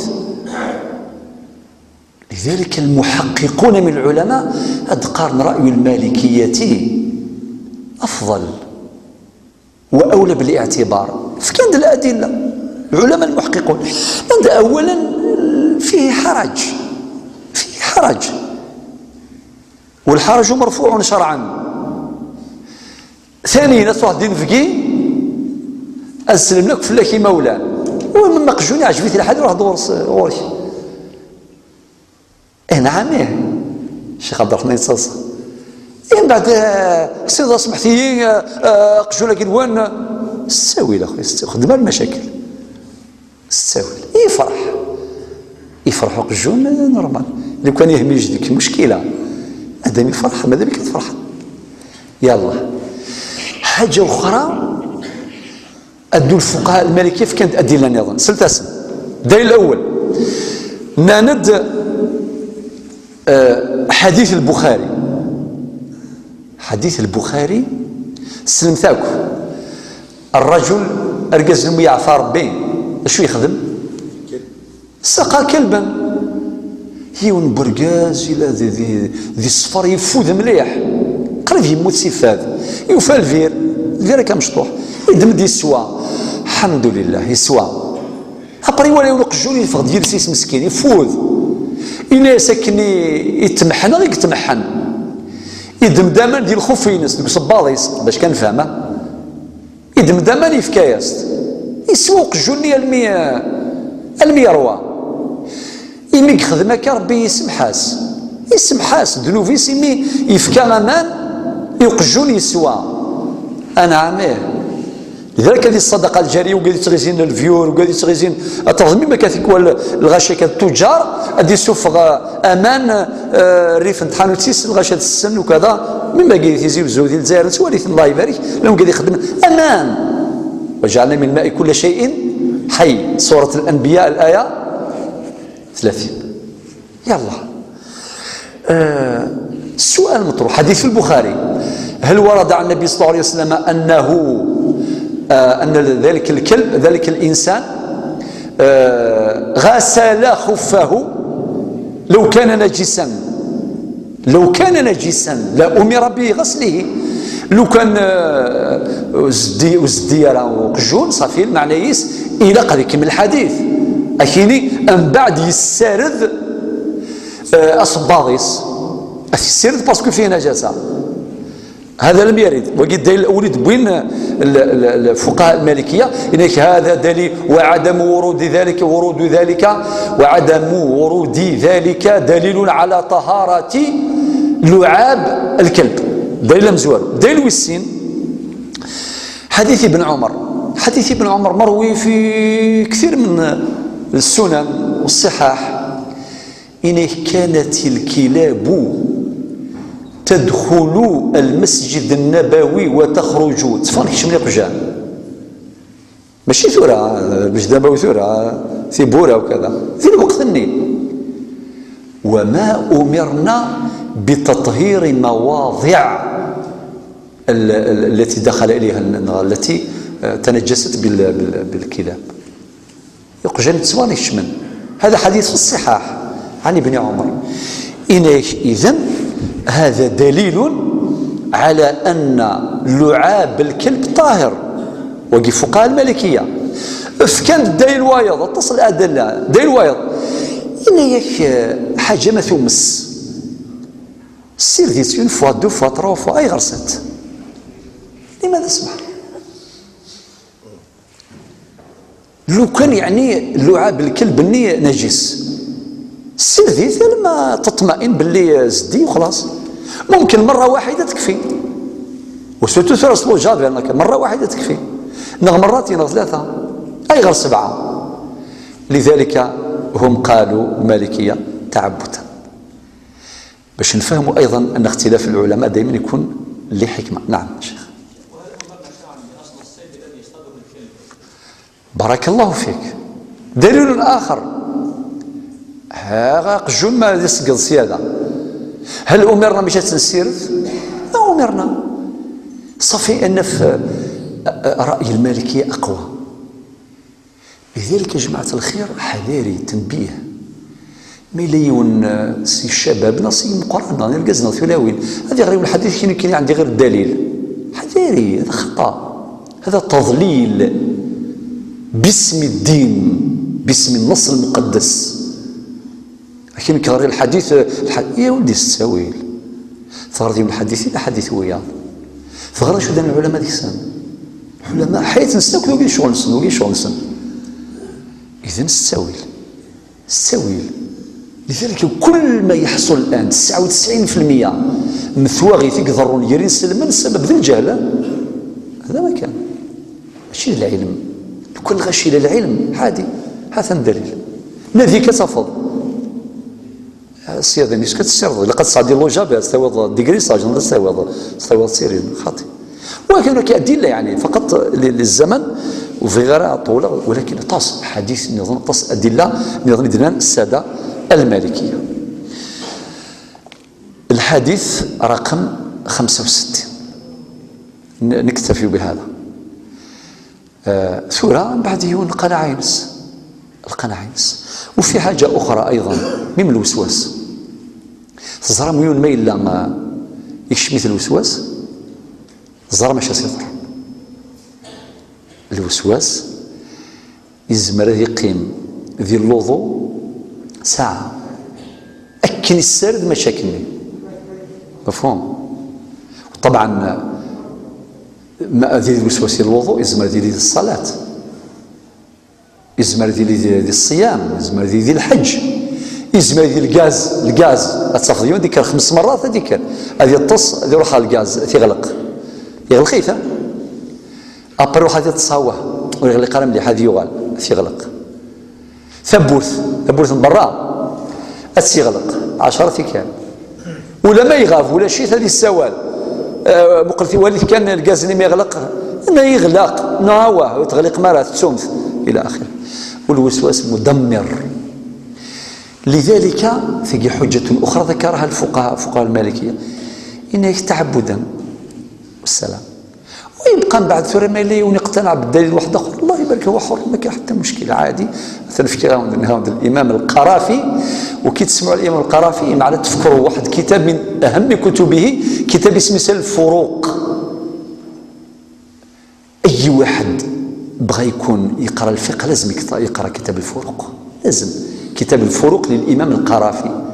لذلك المحققون من العلماء أذكر رأي المالكية أفضل وأولى بالاعتبار. فكان الأدلة، العلماء المحققون، عند أولا فيه حرج، فيه حرج، والحرج مرفوع شرعا. ثانيا، تروح دين فقي، أسلم لك فلاكي مولان، ومن مقجوني عجبتي الحاجة، روح دور س-، غورك. إيه نعم، إيه. الشيخ عبد الرحمن يتصلصل. إيه من بعد، آه، سيدي سمحتي، آه، آه، قجولة قلوان. الساوي لا خويا، الساوي. خدمة المشاكل. الساوي. يفرح. يفرح قجون، آه، نورمال. لو كان يهم يجدك مشكلة. مادام يفرح، ماذا بك تفرح؟ يلا. حاجة أخرى، أدو الفقهاء المالكية فكانت أدلة نظام سلتاسم. الدليل الأول، ناند، آه، حديث البخاري. حديث البخاري، سلمتاكو. الرجل، أرجز لم يعفى ربي، شو يخدم؟ سقى كلبا. يون برقاز إلى ذي، ذي، ذي الصفر يفوذ مليح. قريب يموت سي فاد. يوفى الفير. الفير كان مشطوح. يدمد يسوى. الحمد لله، يسوى. أبري ولا يولق الجول يفغد يلسيس مسكين. يفوذ. إلا سكني يتمحن، غير يتمحن. يدمد أمان ديال الخوف ينس، ديك صباضيس، باش كان فاهمه. يدمد أمان يفكاياست. يسوق جوني المي-، المية روا. إمي يخدم هكا ربي يسمحاس. يسمحاس، ذنوبيس إمي يفكا أمان، يقجون يسوى. أنا عاميه. لذلك هذه الصدقة الجارية وقاعد يتغيزين الفيور وقاعد يتغيزين الترض مما كاتيكوال الغاشية كالتجار، هذه سوفغ أمان، آه، ريف نتحانو تسيس الغاشية السن وكذا، مما قاعد يتيزي وزودي الجزائر نتوالي الله يبارك، لهم قاعد يخدم أمان. وجعلنا من الماء كل شيء حي، سورة الأنبياء الآية ثلاثين. يلا. آه، السؤال المطروح، حديث البخاري، هل ورد عن النبي صلى الله عليه وسلم أنه، آه، أن ذلك الكلب، ذلك الإنسان، آه، غسل خفه لو كان نجسا، لو كان نجسا لأمر بغسله. لو كان، آه، زدي، زدي راه قجون، صافي، معنى يس، إلى قد يكمل الحديث. أكيني، أم بعد يسرد، آه، أصباغيس. يسرد باسكو فيه نجاسة. هذا لم يرد. وقد دليل الأول بوين ال-، ال-، الفقهاء المالكية، إنك هذا دليل، وعدم ورود ذلك، ورود ذلك، وعدم ورود ذلك دليل على طهارة لعاب الكلب. دليل مزوار. دليل ويسين، حديث ابن عمر. حديث ابن عمر مروي في كثير من السنن والصحاح. إن كانت الكلاب تدخل المسجد النبوي وتخرج، تفرق شمل قجان. ماشي ثورة، مش دابا وثورة، في بورا وكذا، في الوقت الني. وما أمرنا بتطهير مواضع ال-، ال-، التي دخل إليها الن-، التي، آه، تنجست بال-، بال-، بالكلاب. يقجن تسواني شمن. هذا حديث في الصحاح عن ابن عمر. إنك إذن هذا دليل على أن لعاب الكلب طاهر. وقي فقهاء المالكية. فكان الدليل وايض، اتصل الأدلة، دليل وايض. إنك حاجة ما تمس. Ssired-itt une fois, deux fois, trois fois, ayɣer sat? لماذا سبحان؟ لو كان يعني لعاب الكلب ني نجس، ssired-it لما تطمئن باللي زدي وخلاص. ممكن مرة واحدة تكفي، وسورتو في رسول جابر هكا، مرة واحدة تكفي، نغ مرتين نغ ثلاثة، أي غير سبعة. لذلك هم قالوا مالكية تعبدا. باش نفهموا أيضا أن اختلاف العلماء دائما يكون لحكمة. نعم شيخ. بارك الله فيك. دليل آخر. ها قجون ما يسقط سيادة. هل أمرنا باش تنسيرف؟ ما أمرنا. صافي أن في رأي المالكية أقوى. لذلك يا جماعة الخير، حذاري، تنبيه. ما إلا يون، آه، سي الشباب، نا سي مقران، نا القزنة ثلاوين، هذا غير الحديث كاين، كاين عندي غير الدليل. حذاري، هذا خطأ، هذا تضليل باسم الدين، باسم النص المقدس. لكن كغير الحديث، الح-، يا ولدي الساويل، تغرد يوم الحديث إلا حديث ويا، تغرد شو دان العلماء ديك السنة. العلماء حياة نسنا كل وقت شغل نسن، وقت شغل نسن. إذن الساويل، الساويل. لذلك كل ما يحصل الآن تسعة وتسعين في المية مثواغي تقدرون يرين سلمان السبب ذي الجهل. هذا ما كان. ماشي العلم. لو كان غاشي للعلم عادي. هذا دليل. نذيك تفض. السيادة نيس كتسيرض. لقد صعد لو جابي، استوض ديغري ساجن، استوض، استوض سيرين. خاطي. ولكن هناك أدلة يعني فقط ل-، للزمن وفي غير طولة، ولكن طاس حديث نظن طاس أدلة نظن دلان السادة المالكية. الحديث رقم خمسة وستين. ن-، نكتفي بهذا. آه، ثورة من بعد يون القناعة ينس. القناعة ينس. وفي حاجة أخرى أيضا، من الوسواس. تزرى ميون ما إلا ما يكشميت الوسواس، تزرى ماشي سيطر. الوسواس يزمر يقيم ذي اللوضو ساعة. أكن السرد مشاكلني. مفهوم؟ طبعا ما أذي الوسواس الوضوء يزمر ذي الصلاة. يزمر ديلي دي، دي الصيام، يزمر ديلي دي الحج، يزمر ديلي الغاز، الغاز. اتفضيون ديك خمس مرات هذيك. هذه الطص، هذه روحها الغاز، تيغلق. يغلق إيه؟ أبر روح هذه التصاوه، ويغلق على مليح، هذه يغال، تيغلق. ثبوت، ثبوت من برا، أتيغلق. عشرة كان. ولا ما يغاف ولا شيء، هذه السوال. آه، مقلتي والد كان الغاز اللي ما يغلق، ما يغلق، ناوه، وتغلق مرة، تسومت، إلى آخره. والوسواس مدمر. لذلك تجي حجة أخرى ذكرها الفقهاء، فقهاء المالكية، إنك تعبدا. والسلام. ويبقى من بعد ثورة مالية ونقتنع بالدليل واحد آخر، الله يبارك، هو حر، ما كاين حتى مشكل، عادي. مثلا في كتاب هاوند الإمام القرافي، وكي تسمعوا الإمام القرافي، معنى تفكروا واحد كتاب من أهم كتبه، كتاب اسمه سل الفروق. أي واحد بغى يكون يقرأ الفقه لازم يقرأ، يقرأ كتاب الفروق، لازم. كتاب الفروق للإمام القرافي.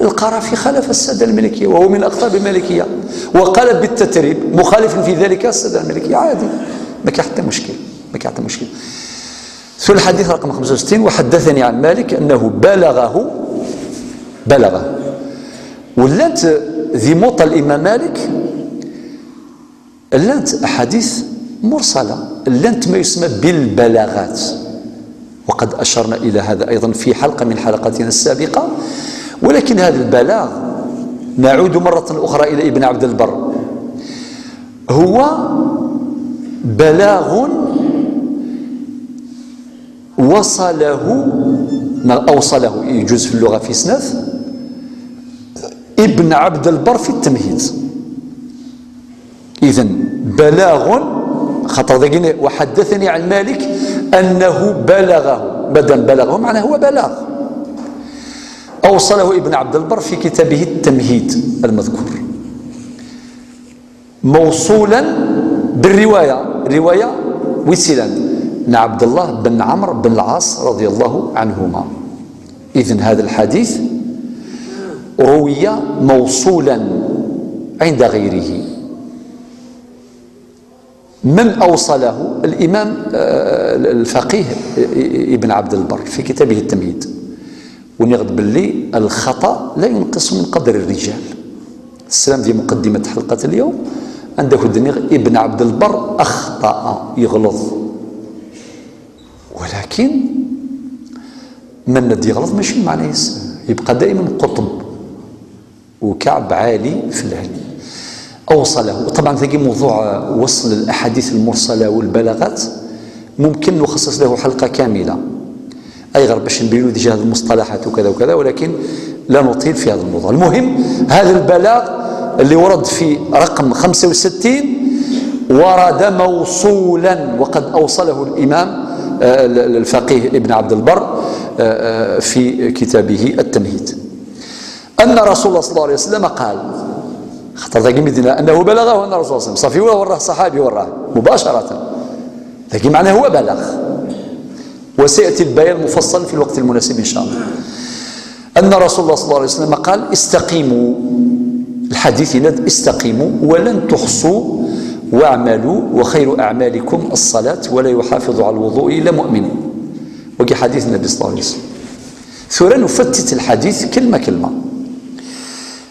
القرافي خالف السادة المالكية وهو من أقطاب المالكية، وقال بالتتريب مخالف في ذلك السادة المالكية، عادي، ما كاين حتى مشكل، ما كاين حتى مشكل. ثم الحديث رقم خمسة وستين: وحدثني عن مالك أنه بلغه، بلغه، ولات ذي موطا الإمام مالك، لانت أحاديث مرسلة، لانت ما يسمى بالبلاغات، وقد أشرنا إلى هذا أيضا في حلقة من حلقاتنا السابقة. ولكن هذا البلاغ، نعود مرة أخرى إلى ابن عبد البر، هو بلاغ وصله، أوصله، يجوز في اللغة في سناث، ابن عبد البر في التمهيد. إذن بلاغ، خاطر ذاك وحدثني عن مالك أنه بلغه، بدل بلغه معناه هو بلاغ. أوصله ابن عبد البر في كتابه التمهيد المذكور، موصولا بالرواية، رواية ويسيلان عبد الله بن عمرو بن العاص رضي الله عنهما. إذن هذا الحديث روي موصولا عند غيره. من أوصله؟ الإمام، آه، الفقيه ابن عبد البر في كتابه التمهيد. ونغد باللي الخطأ لا ينقص من قدر الرجال. السلام دي مقدمة حلقة اليوم. عندك الدنيا ابن عبد البر أخطأ، يغلط، ولكن من ندي يغلط ماشي معناه يس-، يبقى دائما قطب وكعب عالي في العلم. أوصله. طبعا ثقي موضوع وصل الأحاديث المرسلة والبلاغات ممكن نخصص له حلقة كاملة، أي غير باش نبينوا ديجا هذه المصطلحات وكذا وكذا، ولكن لا نطيل في هذا الموضوع. المهم، هذا البلاغ اللي ورد في رقم خمسة وستين ورد موصولا، وقد أوصله الإمام، آه، ال-، ال-، الفقيه ابن عبد البر، آه، آه، في كتابه التمهيد، أن رسول الله صلى الله عليه وسلم قال. خاطر ذاك مدينة أنه بلغه أن رسول الله صلى الله عليه وسلم، صافي، ولا وراه صحابي، وراه مباشرة، لكن معناه هو بلغ، وسيأتي البيان المفصل في الوقت المناسب إن شاء الله. أن رسول الله صلى الله عليه وسلم قال: "استقيموا". الحديث يناد: "استقيموا ولن تحصوا، واعملوا، وخير أعمالكم الصلاة، ولا يحافظ على الوضوء إلا مؤمن". وكي حديث النبي صلى الله عليه وسلم. ثورا نفتت الحديث كلمة كلمة.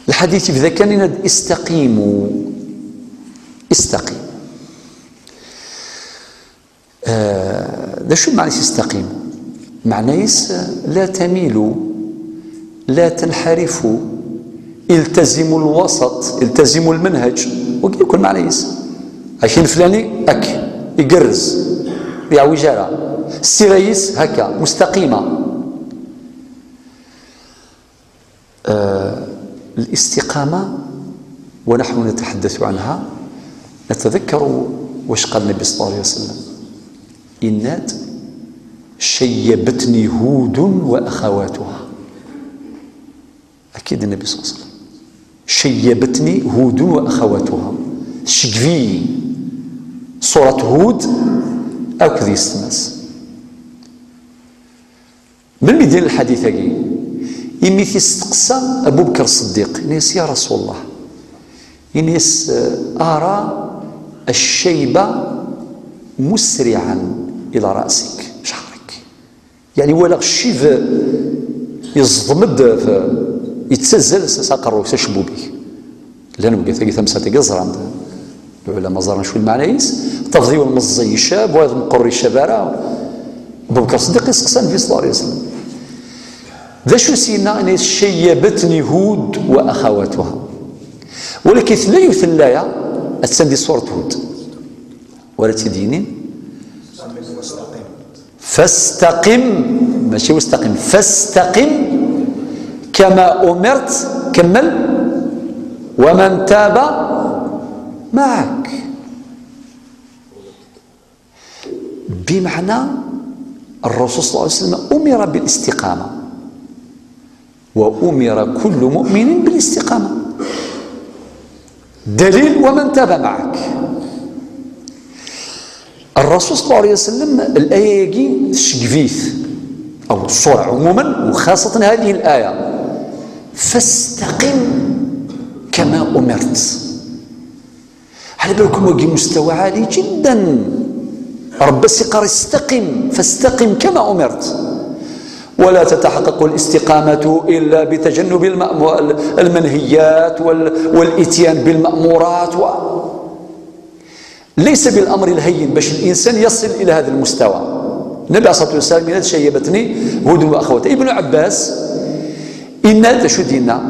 الحديث إذا كان يناد: "استقيموا". استقيم. آه، ده شو معنى يستقيم؟ معنى يس لا تميلوا، لا تنحرفوا، التزموا الوسط، التزموا المنهج. وكي يكون معنى يس، عشان فلاني أك يقرز، يعوي جارة، السيرة يس هكا مستقيمة. آه، الاستقامة ونحن نتحدث عنها، نتذكر واش قال النبي صلى الله عليه وسلم: "إنات شيبتني هود وأخواتها". أكيد النبي صلى الله عليه وسلم: "شيبتني هود وأخواتها". شكفي سورة هود أكد يستمس. من مدين الحديث أكي؟ إمي تستقسى أبو بكر الصديق، ينيس: "يا رسول الله"، ينيس: "أرى الشيب مسرعا إلى رأسك، شعرك". يعني، ولا الشيب يزضمد في، يتسزل س-، ساقروك، سشبوبك. لأن بقيت أكي ثمسة تقزران. العلماء زرنا شو المعنى يس، تفضي والمزي الشاب وهذا مقري الشبارة. أبو بكر الصديق يسقسى النبي صلى الله عليه وسلم: "ذا شو سينا أن شيبتني هود وأخواتها". ولكن لا يثلايا أتسندي سورة هود. ولا تدينين. "فاستقم"، ماشي "واستقم"، "فاستقم كما أمرت"، كمل، "ومن تاب معك". بمعنى الرسول صلى الله عليه وسلم أمر بالاستقامة، وأمر كل مؤمن بالاستقامة. دليل: "ومن تاب معك". الرسول صلى الله عليه وسلم الآية يجي تشكفيت، أو السورة عموما، وخاصة هذه الآية: "فاستقم كما أمرت". على بالكم واقي مستوى عالي جدا. ربي سيقار: "استقم، فاستقم كما أمرت". ولا تتحقق الاستقامة إلا بتجنب المأمو-، المنهيات وال-، والإتيان بالمأمورات و-، ليس بالأمر الهين باش الإنسان يصل إلى هذا المستوى. النبي عليه الصلاة والسلام: "إن شيبتني هود وأخواتها". ابن عباس إن شدنا: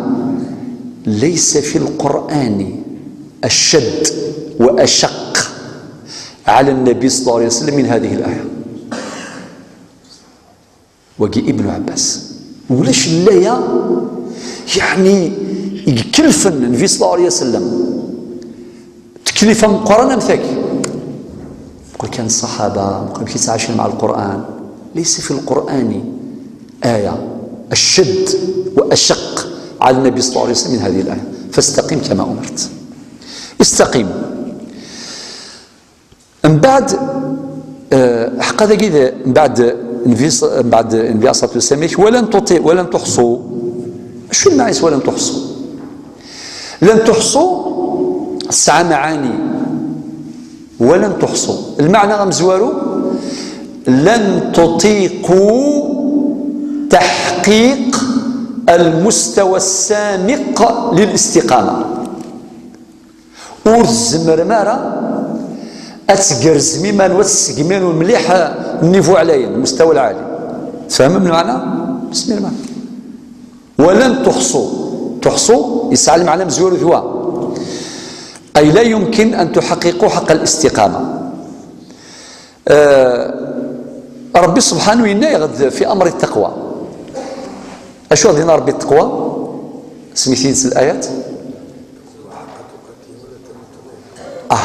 "ليس في القرآن أشد وأشق على النبي صلى الله عليه وسلم من هذه الآية". وجي ابن عباس، ولاش لا يا، يعني، يكلفن النبي صلى الله عليه وسلم تكليفا مقارنة مثاك. يقول كان الصحابة، يقول كي تعاشر مع القرآن، ليس في القرآن آية أشد وأشق على النبي صلى الله عليه وسلم من هذه الآية: "فاستقم كما أمرت". استقم. من بعد، آه، حق هذا كذا، من بعد النبي ص-، من بعد النبي عليه الصلاة والسلام: "ولن تطيع، ولن تحصوا". Acu lmeɛna-s ولن تحصوا؟ لن تحصوا تسعة معاني. ولن تحصوا. المعنى أمزوارو: لن تطيقوا تحقيق المستوى السامق للاستقامة. Ur tzemrem ara ad tgerrzem iman-nwen, ad tessegmim mliḥ النيفو ɛlayen, المستوى العالي. Tfehmem lmeɛna? Bismillah. ولن تحصوا. تحصوا يسعى المعنى مزور ذوا، أي لا يمكن أن تحققوا حق الاستقامة. آه، ربي سبحانه ينايغد في أمر التقوى. أشو هذه ربي التقوى؟ سميتي الآيات؟ آه.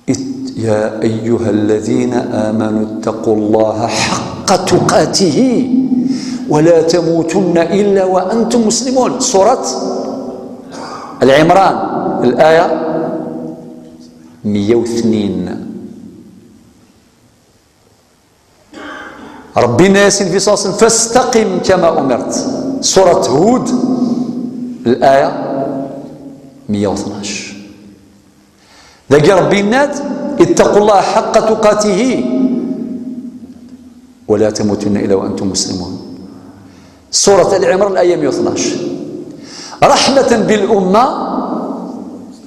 ات-، يا أيها الذين آمنوا اتقوا الله حق تقاته ولا تموتن إلا وأنتم مسلمون. سورة العمران، الآية مية وثنين. ربي ياسين في صوص: فاستقم كما أمرت. سورة هود، الآية مية واثناش. ذاك ربي يناد: اتقوا الله حق تقاته ولا تموتن إلا وأنتم مسلمون. سورة آل عمران، الآية مية واثناش. رحمة بالأمة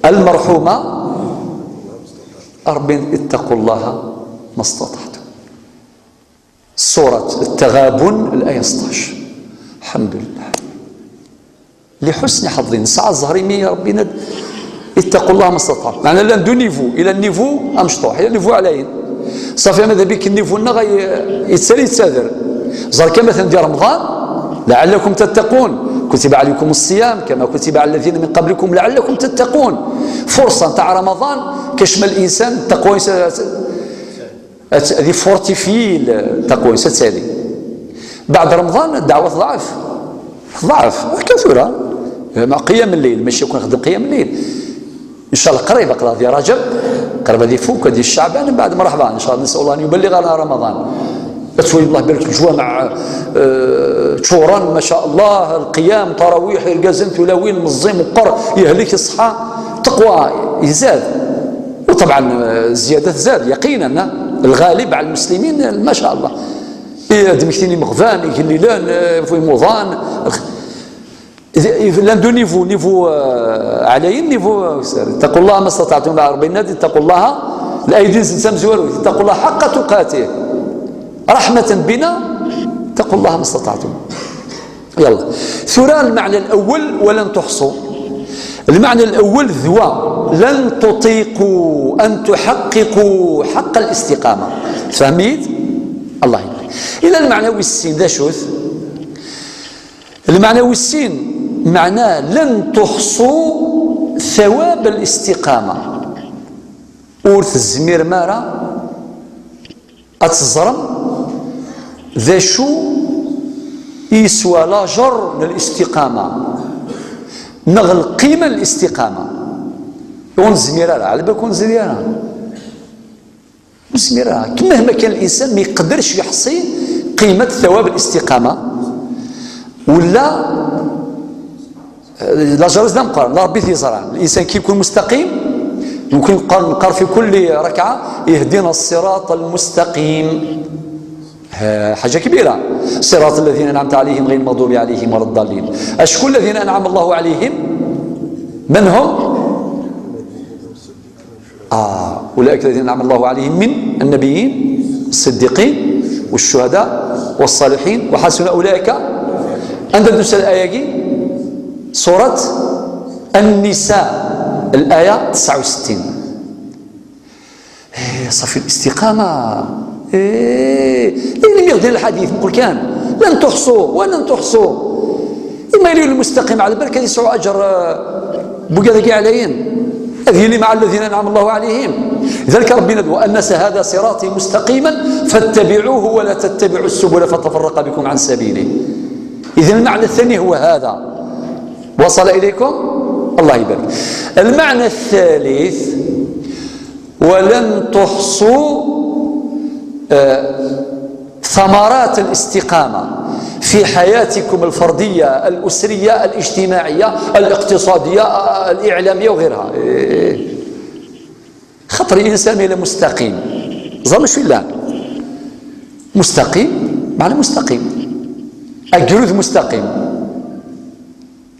المرحومة، ربي: اتقوا الله ما استطعتم. سورة التغابن، الآية ستاش. الحمد لله. لحسن حظ، سعى الزهريمي ربي ند: اتقوا الله ما استطعتم. معنى لان دو نيفو، إلى النيفو أمشطوح، إلى النيفو علاين. صافي، ماذا بك النيفو نغا يتسالي يتسادر. زار كما تندي رمضان: لعلكم تتقون، كتب عليكم الصيام كما كتب على الذين من قبلكم لعلكم تتقون. فرصة تاع رمضان كشمل الإنسان التقوى، يس-، هذه فورتيفي التقوى، يس-، هذه. بعد رمضان الدعوة ضعف، ضعف كثرة. مع قيام الليل، ماشي يكون خدم قيام الليل. إن شاء الله قريب، قريب هذه رجب، قريب هذه فوق، هذه الشعبان، من بعد مرحبا، إن شاء الله نسأل الله أن يبلغنا رمضان. تسوي الله بارك الجوامع، آه، تشورن، ما شاء الله، القيام، تراويح، إرقازن، تلاوين، مزيم، وقر، يهلك الصحة، تقوى يزاد. وطبعا، آه، الزيادة تزاد يقينا، الغالب على المسلمين، ما شاء الله. إيه، دمكتيني مغفان، يقللان، آه، في موضان. إذا، إذا لان دو نيفو، نيفو، آه، علاين، نيفو، آه، اتقوا الله ما استطعتم، مع ربي النادي، اتقوا الله، الأيدي زلزام زوارو، اتقوا الله حق تقاته، رحمة بنا، اتقوا الله ما استطعتم. يلا. ثورة المعنى الأول: ولن تحصوا. المعنى الأول ذوا: لن تطيقوا أن تحققوا حق الاستقامة. فهميت؟ الله يبارك. إلى المعنى والسين ذا شوث. المعنى والسين معناه: لن تحصوا ثواب الاستقامة. Ur tezmirem ara ad teẓrem d acu i yeswa lajer n الاستقامة neɣ lqima n الاستقامة. Ur nezmir ara, ɛla balk ur nezmir ara. Ur nezmir ara. Mahma kan الإنسان ما يقدرش يحصي قيمة ثواب الاستقامة. ولا، آه، لاجرز d ameqqran, la Rebbi t-yeẓran. الإنسان كي يكون مستقيم، يمكن نقر-، نقر في كل ركعة: اهدنا الصراط المستقيم. ها، حاجة كبيرة. صراط الذين أنعمت عليهم غير المغضوب عليهم ولا الضالين. أشكون الذين أنعم الله عليهم؟ من هم؟ آه، أولئك الذين أنعم الله عليهم من النبيين، الصديقين، والشهداء، والصالحين، وحسن أولئك. عند الدرس الآية، سورة النساء، الآية تسعة وستين. إيه، صافي الاستقامة. إيه، إيه، اللي يغدي الحديث نقول كان: لن تحصوا ولن تحصوا. إما يلي المستقيم على بالك يسعوا أجر، آه، بوكا ذاك عليين. هذه اللي مع الذين أنعم الله عليهم. ذلك ربنا: وأن هذا صراطي مستقيما فاتبعوه ولا تتبعوا السبل فتفرق بكم عن سبيله. إذن المعنى الثاني هو هذا. وصل إليكم؟ الله يبارك. المعنى الثالث: ولن تحصوا، آه، ثمرات الاستقامة. في حياتكم الفردية، الأسرية، الاجتماعية، الاقتصادية، الإعلامية وغيرها. إيه. خاطر الإنسان إلا مستقيم، زعما شو إلا مستقيم، معنى مستقيم، أجرد مستقيم.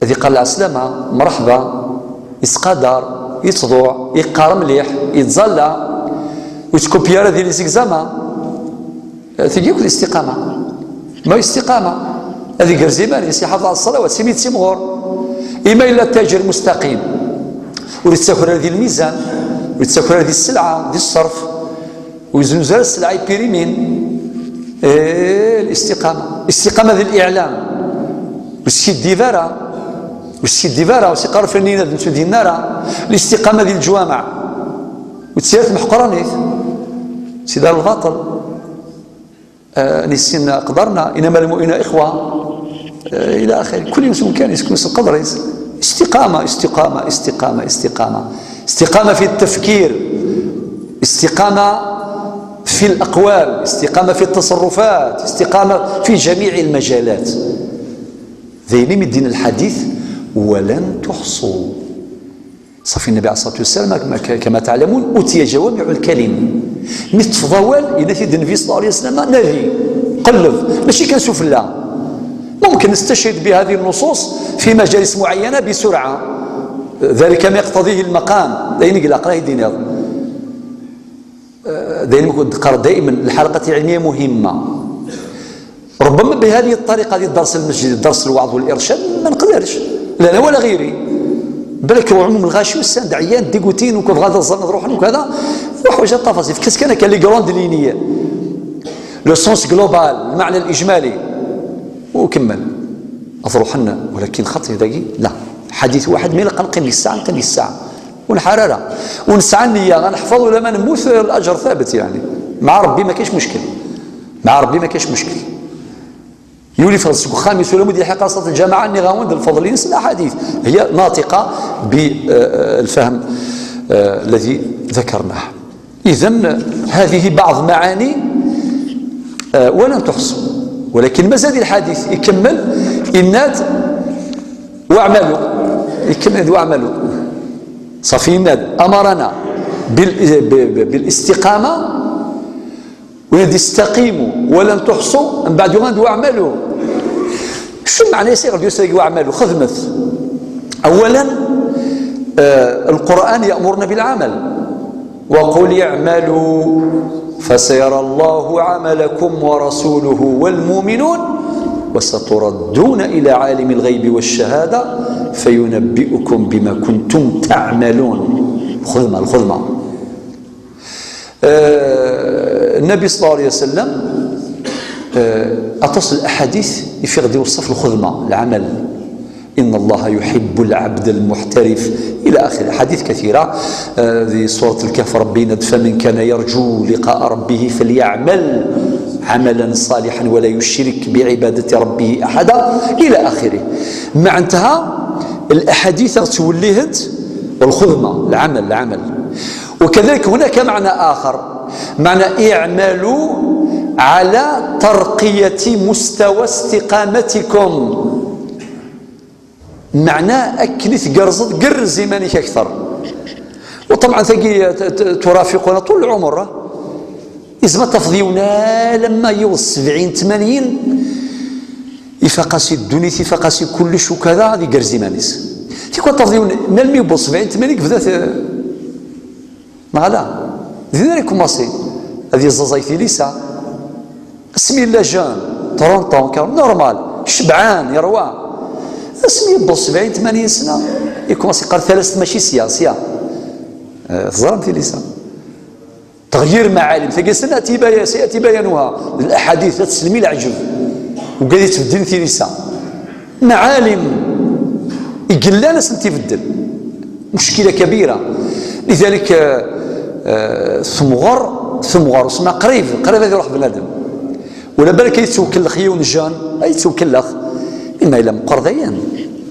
هذه قال العسلامة، مرحبا، يتقادر، يتضوع، يقار مليح، يتزلى، ويتكوبيا هذه لي زيكزاما. تجيك الاستقامة. ما استقامة. هذه غير زمان، يسي يحافظ على الصلوات، سيمي تسيمغور. إما إلا التاجر مستقيم، ويتساكر هذه الميزان، ويتساكر هذه السلعة، هذه الصرف، ويزنزل السلعة يبيريمين. إيه، الاستقامة. استقامة ذي الإعلام. والسيد ديفارا، والسيد ديفارا، وسي قارف النينة ذي نتو دينارا. الاستقامة ذي الجوامع. وتسيرت محقرانيت. سيدار الباطل. آه، نسينا قدرنا، إنما المؤمنون إخوة. آه، إلى آخره. كل يوم كان يسكن القدر. استقامة، استقامة، استقامة، استقامة. استقامة في التفكير. استقامة في الأقوال. استقامة في التصرفات. استقامة في جميع المجالات. ذيني من الدين الحديث: "ولن تحصوا". صافي، النبي عليه الصلاة والسلام كما، كما تعلمون أوتي جوامع الكلم. مي تفضل، إذا في النبي صلى الله عليه وسلم نادي، قلب، ماشي كان سفلى. ممكن نستشهد بهذه النصوص في مجالس معينة بسرعة، ذلك ما يقتضيه المقام. لا ينقل أقرأ يدينا. دائما كنت قرأ دائما الحلقات العلمية مهمة. ربما بهذه الطريقة، هذه الدرس المسجد، درس الوعظ والإرشاد، ما نقدرش، لا أنا ولا غيري. بالك هو عموم الغاشي والسند عيان ديكوتين وكذا، غادي الزمن روحنا وكذا، وحوجة التفاصيل. كيس كان كان لي غروند لينيير، لو سونس جلوبال، المعنى الإجمالي، وكمل. أضروحنا، ولكن خطي ذاكي لا. حديث واحد ما يلقى نقيم الساعة، نقيم الساعة. والحرارة. ونسعى النية، غنحفظ ولا ما نموت، الأجر ثابت يعني. مع ربي ما كاينش مشكل. مع ربي ما كاينش مشكل. يولي فرض سكو خامس ولا مدير حقاصة الجماعة، أني غاوند الفضلين، سنا حديث. هي ناطقة بالفهم، آه، الذي ذكرناه. إذن هذه بعض معاني، آه، ولن تحصوا. ولكن مازال الحديث يكمل، إنات واعملوا. يكمل واعملوا. صافي، يناد أمرنا بال-، ب-، ب-، بالاستقامة، ويناد استقيموا ولن تحصوا، من بعد يناد واعملوا. شو معنى يصير يسرق واعملوا؟ خدمت. أولا، آه، القرآن يأمرنا بالعمل: "وقل اعملوا فسيرى الله عملكم ورسوله والمؤمنون وستردون إلى عالم الغيب والشهادة فينبئكم بما كنتم تعملون". الخدمة، الخدمة. آه، النبي صلى الله عليه وسلم، آه، أتصل الأحاديث يفيق دي وصف الخدمة، العمل. "إن الله يحب العبد المحترف"، إلى آخر أحاديث كثيرة. آه، في سورة الكهف ربي يناد: "فمن كان يرجو لقاء ربه فليعمل عملا صالحا ولا يشرك بعبادة ربه أحدا"، إلى آخره. معناتها الأحاديث توليهت الخدمة، العمل، العمل. وكذلك هناك معنى آخر، معنى: "اعملوا على ترقية مستوى استقامتكم". معناه أكن تقرزد، قرز إيمانك أكثر. وطبعا ثقي ت-، ت-، ترافقنا طول العمر. إذا ما تفضيونا لما يوص سبعين، ثمانين، يفقاسي الدنيا، يفقاسي كلش وكذا، هذه قرز إيمانيس. تيكون تفضيونا، نلمي بو سبعين، ثمانين، كبدات، آه، ما لا. دي داري كوماسي. هذه الزازاي تيليسا. اسمي لا جون، ترونتون، كان نورمال، شبعان، يروى. اسمي يبو سبعين، ثمانين سنة، يكوماسي يقال ثلاث ماشي سيا، سيا. آه، تزرم تيليسا. تغيير معالم. تلقى سنة تيبايا-، سيأتي بيانها. الأحاديث لا تسلمي العجب. وقال يتبدل تيليسا. معالم يقلان اسم تيبدل. مشكلة كبيرة. لذلك، آه، آه، ثمغر، ثمغر، اسمها قريب، قريب هذا يروح بنادم. ولا بالك يتوكل لخ يون جان، أي يتوكل لخ. إما إلا مقر ديان،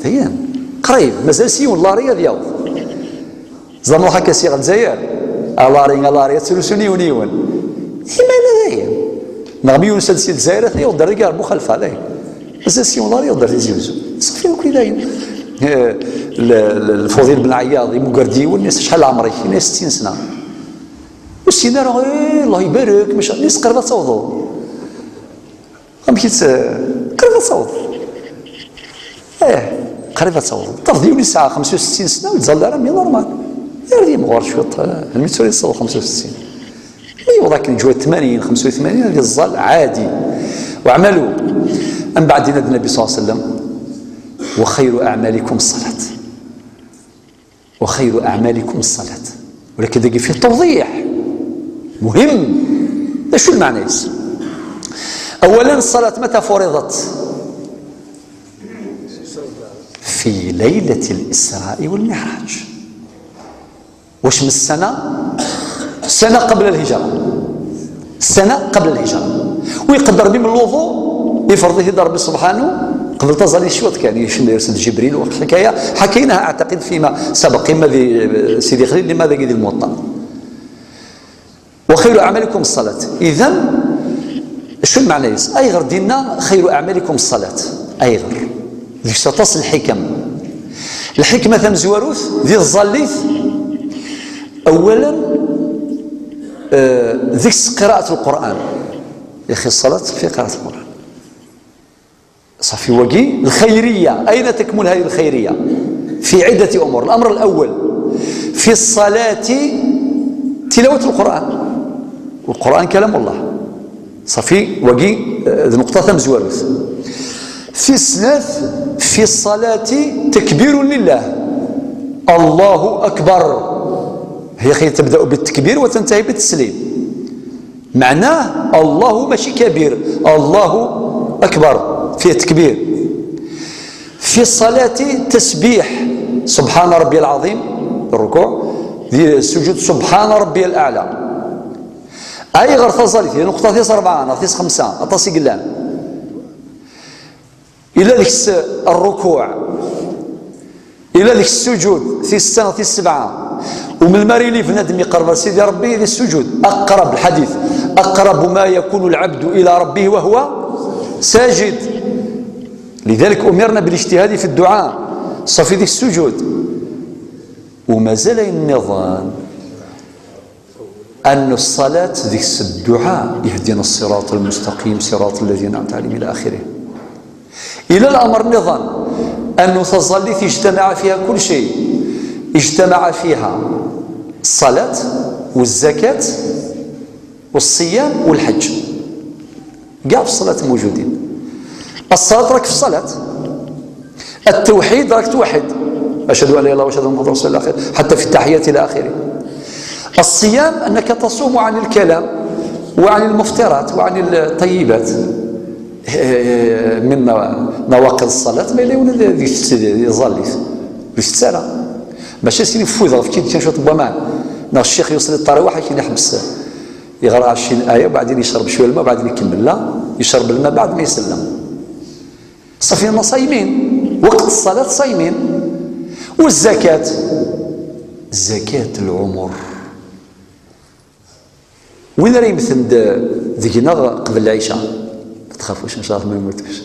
ديان. قريب، مازال سيون لاري هذا ياوض. زعما هكا سي الجزائر. الاري، الاري، تسلسل يون يون. إما إلا ديان. نغمي يون سلسل الجزائر، ثاني يغدر ريقار مخالفة عليه. Mazal si uḍar yedder Tizi Uzzu. Ṣafi akk i dayen. Eh, l- l- Lfuḍil ben Ɛeyyaḍ, imugger-d yiwen, yenna-as: "Acḥal ɛemṛ-ik?" Yenna-as: "Settin sna." Ur ssin ara. "Eh, Allah ibarek, maca." Yenna-as: "Qrib ad tawḍeḍ." "Amek i tt-, qrib ad tawḍeḍ?" "Eh, qrib ad tawḍeḍ." Tafeḍ yiwen yesɛa xemsa u settin sna, ur yettẓalla ara, mi normal. Ar d yimɣur cwiṭ, eh, almi tura yessaweḍ xemsa u settin. Mi yewweḍ akken ǧwa tmanyin, xemsa u tmanyin, ad yeẓẓal ɛadi. Weɛmalu. Mbeɛd yenna-d Nnbi ṣalla Llahu ɛalayhi wa sallam: "Wa xayru aɛmalikum ṣṣalat." "Wa xayru aɛmalikum ṣṣalat." Walakin dagi fi tawḍiḥ. Muhim. D acu lmeɛna-is? Awalen, ṣṣalat mata furiḍet? Fi laylat al-Isra wal Miɛraj. Wac mi ssana? Ssana qabla lhijra. Ssana qabla lhijra. U iqedder mi melluḍu, ifreḍ-it-id Ṛebbi subḥanu, qbel taẓallit cwiṭ kan, yekcem-d, yers-d Ǧibril, u lḥikaya ḥakaynaha, aɛtaqid, fima sabeq, imma di Sidi Xlil, imma dagi di Lmuwaṭṭa. "Wa xayru aɛmalikum ṣṣalat." Idan, acu lmeɛna-is? Ayɣer d-inna: "Xayru aɛmalikum ṣṣalat"? Ayɣer? Deg-s aṭas n lḥikam. Lḥikma tamezwarut di tẓallit, awalen, eh, deg-s qiraat Lqur'an. Yaxi ṣṣalat fi qiraat Lqur'an. Ṣafi wagi, lxayriya. Ayna takmun hadi lxayriya? Fi ɛiddat umur. Lamr alawal, fi ṣṣalati, tilawat Lqur'an. Lqur'an kalam Allah. Ṣafi wagi, eh, d nneqṭa tamezwarut. Tis snat, fi ṣṣalati takbirun lillah. Allahu akbar. هي تبدأ بالتكبير وتنتهي بالتسليم. معناه الله ماشي كبير، الله أكبر، فيه تكبير. في الصلاة تسبيح، سبحان ربي العظيم، الركوع، ديال السجود، سبحان ربي الأعلى. Ayɣer taẓallit, هي نقطة tis rebɛa, neɣ tis xemsa, aṭas i yellan. Ila deg-s rrukuɛ, ila deg-s sujud, tis setta, tis sebɛa. U melmi ara yili bnadem iqerreb ar Sidi Ṛebbi, di sujud. أقرب الحديث، أقرب ما يكون العبد إلى ربه وهو ساجد. لذلك أمرنا بالاجتهاد في الدعاء. Ṣafi deg sujud. U mazal ayen nniḍen. Annu ṣṣalat deg-s dduɛa, اهدنا الصراط المستقيم صراط الذين أنعمت عليهم إلى آخره. Ila lamr nniḍen, annu taẓallit اجتمع فيها كل شيء، اجتمع فيها الصلاة والزكاة والصيام والحج. كاع في الصلاة موجودين. الصلاة راك في الصلاة. التوحيد راك توحد. أشهد أن لا إله إلا الله وأشهد أن محمدا رسول الله، حتى في التحيات إلى آخره. الصيام أنك تصوم عن الكلام وعن المفطرات وعن الطيبات. من نواقض الصلاة ما يلي يولد يصلي، يصلي. ماشي سيدي فوذا في كي كان شوط بوامان. نا الشيخ يصلي التراويح كي يحبس. يقرا عشرين آية وبعدين يشرب شوية الماء وبعدين يكمل. لا، يشرب الماء بعد ما يسلم. صافي، ما صايمين. وقت الصلاة صايمين. والزكاة، زكاة العمر. وين راه يمثل د-، دقينا قبل العشاء؟ ما تخافوش، إن شاء الله ما يموتوش.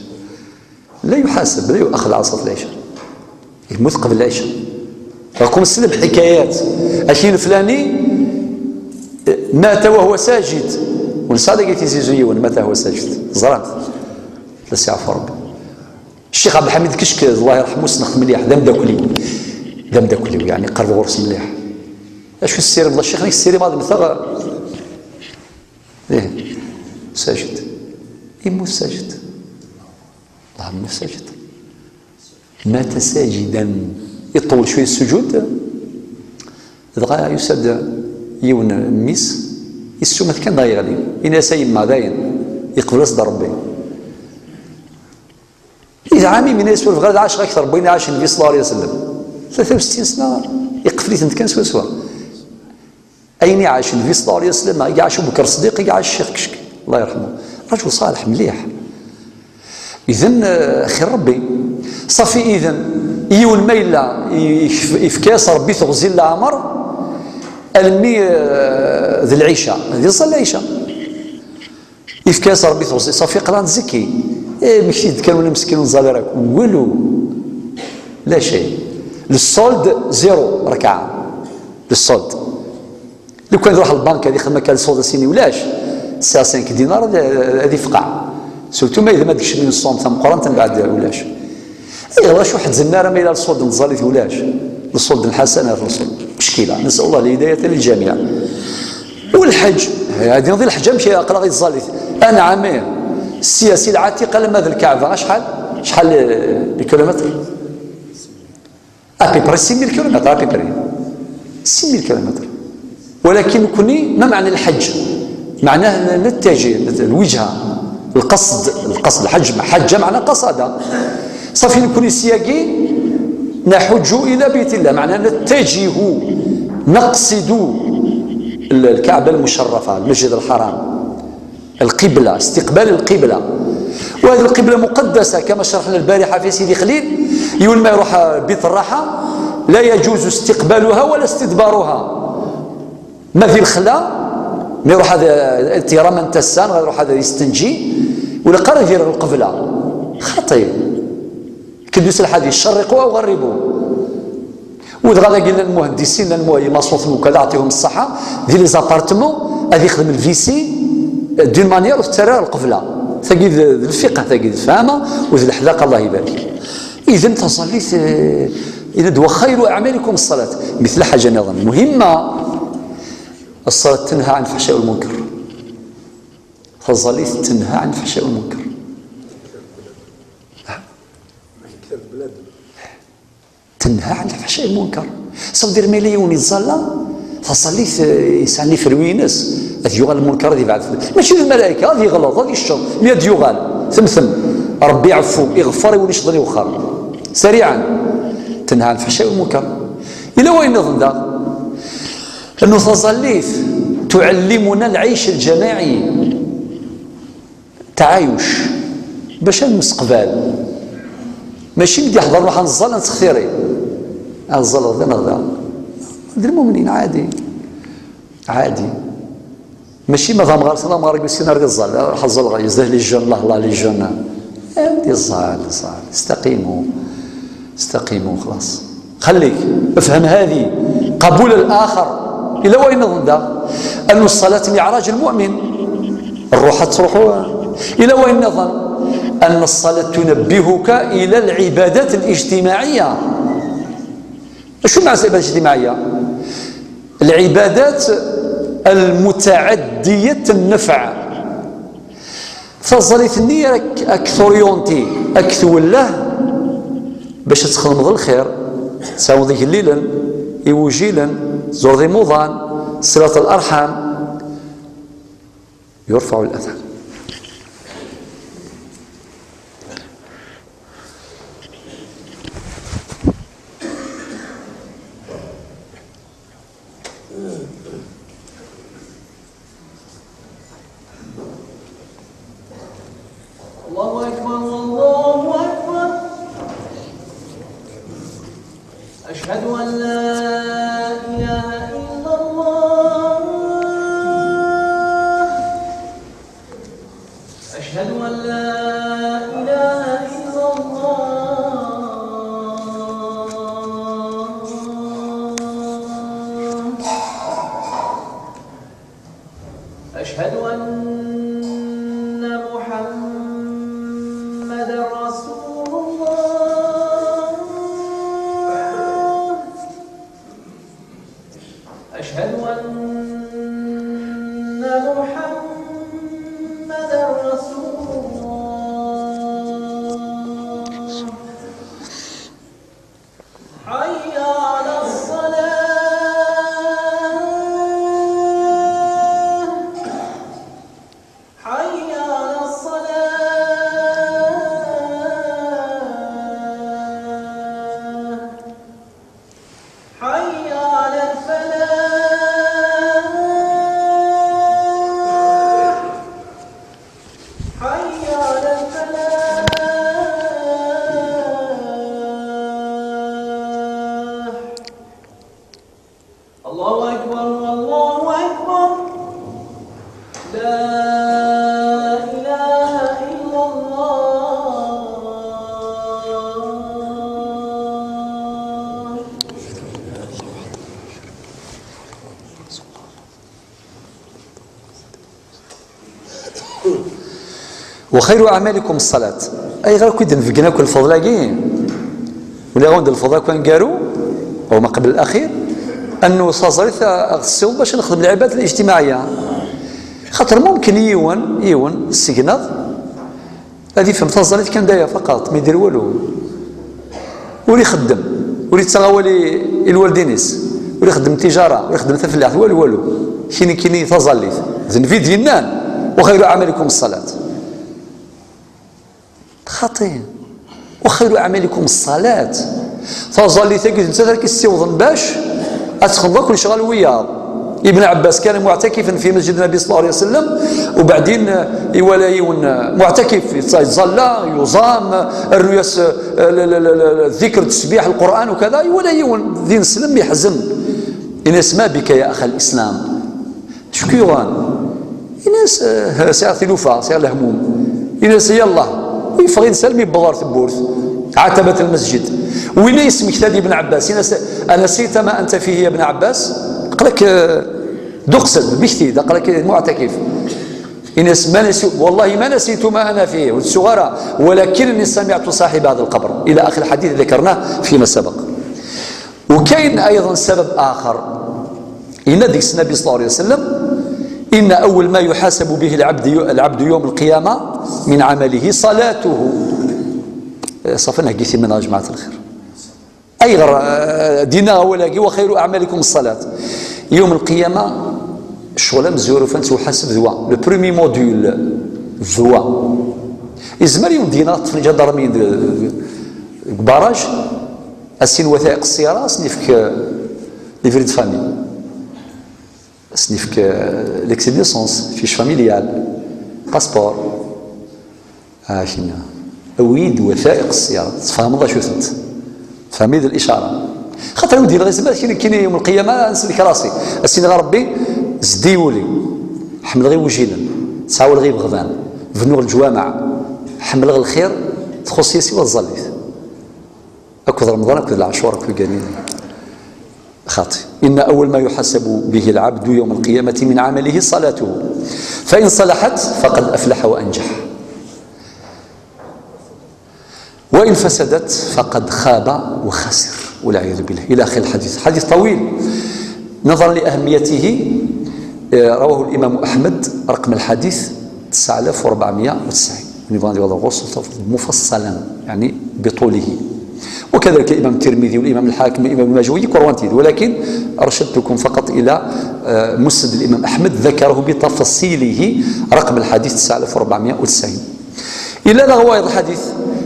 لا يحاسب، لا يؤخر على صلاة العشاء. يموت قبل العشاء. راكم سلم حكايات. أكين الفلاني مات وهو ساجد. ونسى داك تيزيزو يون مات وهو ساجد. زرانت. لا سي عفو ربي. الشيخ عبد الحميد كشك، الله يرحمه، سنخت مليح، دا مداكلي. دا مداكلي، يعني، قرب غرس مليح. أشو السيري، والله الشيخ، السيري ما مثلا. إيه. ساجد. يموت ساجد. الله يرحمه ساجد. مات ساجدا. يطول شوية السجود. دغا يسد يون ميس. يسومت كان دايغلي. إناس يما داين. يقبل أصدر ربي. إذا عامي من يسوى الغرض عاش أكثر، بين عاش النبي صلى الله عليه وسلم. ثلاثة وستين سنة يقفل يتنت كان سوا سوا. أين عاش النبي صلى الله عليه وسلم؟ يعاش أبو بكر الصديق، يعاش الشيخ كشك. الله يرحمه. رجل صالح مليح. إذن، آه، خير ربي. صافي إذن. يون ما إلا يف-، يفكاس ربي تغزي العمر. المي، آه، ذي العيشة. ذي صلى العيشة. يفكاس ربي تغزي، صافي قران تزكي. Eh, mekti d kan wala meskin ur neẓẓal ara akk. Walu. La shay. Le solde, zéro, rakaɛ. Le solde. Lukan iruḥ lbank ad ixdem akka le solde, as-yini ulac. Sɛiɣ cinq dinars, ad, ad ifqeɛ. Surtout ma yella ma d-kecmen ṣṣum tameqqrant, mbeɛd ulac. Ayɣer acu ḥezznen ara ma yella le solde n tẓallit ulac? Le solde n lḥasanat, le solde. Meckila. نسأل الله الهداية للجميع. والحج، هذه نظير الحج ماشي أقرأ غير الزالت. أنا عامية. السياسي العتيقة لما ذا الكعبة، شحال؟ شحال les kilomètres؟ À peu près six mille kilomètres، à peu près. Six mille kilomètres. ولكن نكوني ما معنى الحج؟ معناه نتجه، الوجهة، القصد، القصد، الحج، حج معنى قصد. صافي، نكوني سياقي نحج إلى بيت الله، معناه نتجه، نقصد الكعبة المشرفة، المسجد الحرام، القبلة، استقبال القبلة. وهذه القبلة مقدسة كما شرحنا البارحة في سيدي خليل، يوم ما يروح بيت الراحة لا يجوز استقبالها ولا استدبارها. ما في الخلا، ما يروح هذا التيرا من تسان، غيروح هذا يستنجي، ولا قرر يدير القبلة. خطير. كدوس الحديث، شرقوا أو غربوا. ودغا ذاك المهندسين، المهم، مصروف وكذا، يعطيهم الصحة، دي les appartements، هذه يخدم الفي سي، d'une manière وتترى القبلة. تجد الفقه، تجد الفهمة، وذي الحذاقة، الله يبارك. إذن تصليت، آه، إذا دوا خير أعمالكم الصلاة. مثل حاجة نظن مهمة، الصلاة تنهى عن الفحشاء والمنكر. Taẓallit تنهى عن الفحشاء والمنكر. تنهى عن الفحشاء والمنكر. صدر ما لا يوني الزالة، تصليت، آه، يسعني في روينس، هذا يغال المنكر، هذا يبعث. ماشي الملائكة، هذا يغلط، هذا يشر، مي هذا يغال. ثم ثم. ربي يعفو، يغفر، يولي شغل يوخر. سريعا. تنهى عن الفحشاء والمنكر. إلا وين نظن دا؟ أنه تظليت تعلمنا العيش الجماعي. تعايش. باش نسقبال. ماشي بدي يحضر واحد الزال نتخثيري. هذا الزال غدا نغدا. عند المؤمنين عادي. عادي. ماشي ما فهم غير سلام غير يقول سينا راه الزال. حظ الله يزده لي جون، الله، الله لي جون. يا ودي الزال، الزال. استقيموا. استقيموا خلاص. خليك. افهم هذه. قبول الآخر. إلى وين نظن دا؟ أن الصلاة معراج المؤمن. الروح تروحوا. إلى وين نظن؟ أن الصلاة تنبهك إلى العبادات الاجتماعية. شو معنى العبادات الاجتماعية؟ العبادات المتعدية النفع. Taẓallit-nni ad k-, ad k-turienti, ad k-twelleh bac ad txedmeḍ lxir, tesɛuḍ igellilen, iwujilen, tzureḍ imuḍan, silaṭ larḥam. يرفع الأذى. الله أكبر، الله أكبر. أشهد أن لا إله إلا الله. أشهد أن لا إله إلا الله. أشهد أن محمدا رسول الله. وخير أعمالكم الصلاة. Ayɣer akk i d-nbeggen akk lfeḍl-agi? Ula ɣund lfeḍl akk aneggaru, أو ما قبل الأخير, أنه taẓallit a ɣ-tessiweḍ bac ad nexdem lɛibad الاجتماعية. Xaṭer ممكن yiwen, yiwen seg-neɣ ad ifhem taẓallit kan d aya faqat, ma idir walu. Ur ixeddem, ur yettaɣ awal i, i lwaldin-is, ur ixeddem tijara, ur ixeddem tafellaḥt, walu, walu. Kini, kini taẓallit. D Nnbi d-yennan: وخير أعمالكم الصلاة. Xaṭi. وخير أعمالكم الصلاة. Taẓallit-agi d nettat ara k-issiwḍen bac ad txedmeḍ akk lecɣal wiyaḍ. Ibn Ɛebbas كان معتكفا في مسجد النبي صلى الله عليه وسلم, وبعدين, eh, iwala yiwen, eh, muɛtakif, yettẓalla, yuẓam, eh, rnu-yas, eh, l-, l-, l-, l-, الذكر, التسبيح, القرآن وكذا, iwala yiwen d ineslem, yeḥzen. Ini-as: ما بك يا أخا الإسلام؟ Acu k-yuɣen? Ini-as: "Eh, sɛiɣ tilufa, sɛiɣ lehmum." Ini-as: "Yallah." Yeffeɣ insa almi yewweḍ ɣer tewwurt, ɛatabat lmesǧid. Winna yesmekta-d Ibn Ɛebbas, ini-as: "أنسيت ما أنت فيه يا ابن عباس؟" Aql-ak, eh, d uqsed, mmekti-d, aql-ak muɛtakif. Ini-as: "ما نسي-, والله ما نسيت ما أنا فيه." Ur ttuɣ ara, "ولكني سمعت صاحب هذا القبر." إلى آخر الحديث ذكرناه فيما سبق. وكاين أيضا سبب آخر. Yenna deg-s Nnbi صلى الله عليه وسلم: "إن أول ما يحاسب به العبد, العبد يوم القيامة من عمله صلاته." Eh, ṣafi, nheggi timin a jmaɛt lxir. Ayɣer, eh, d-yenna awal-agi: "وخير أعمالكم الصلاة"? Yawm lqiyama, ccɣel amezwaru ufan-t uḥaseb d wa. Le premier module, d wa. Yezmer yiwen d-yenɣa ṭṭef lǧadarmi deg, deg barrage, ad s-in wata iqessira, ad s-nefk, eh, livret de famille. Ad s-nefk, eh, l'extrait de naissance, fiche familiale, passeport. Ah, kina. Awi-d wata iqessira. Tfehmeḍ acu-tent? Tfehmiḍ licara? Xaṭer ur d-yenɣa izmer kini, kini yawm lqiyama, ad nsellek rasi. Ad s-iniɣ a Rebbi: "Zdi wul-iw. Ḥemmleɣ iwjilen. Ttɛawaneɣ ibeɣban. Bennuɣ leǧwameɛ. Ḥemmleɣ lxir. Txuṣṣ yis-i wa tẓallit." Akked Remḍan, akked Lɛacur, akked ganin. Xaṭi. إن أول ما يحاسب به العبد يوم القيامة من عمله صلاته، فإن صلحت فقد أفلح وأنجح، وإن فسدت فقد خاب وخسر، والعياذ بالله، إلى آخر الحديث. حديث طويل نظرا لأهميته. آه، رواه الإمام أحمد، رقم الحديث تسعة آلاف وأربعمية وتسعين. نبغى نقول غوص مفصلا، يعني بطوله. وكذلك الإمام الترمذي والإمام الحاكم والإمام ابن ماجه ويكي كروانتيد، ولكن أرشدتكم فقط إلى، آه، مسند الإمام أحمد، ذكره بتفصيله، رقم الحديث تسعة آلاف وأربعمية وتسعين. إلا لا غوايض الحديث،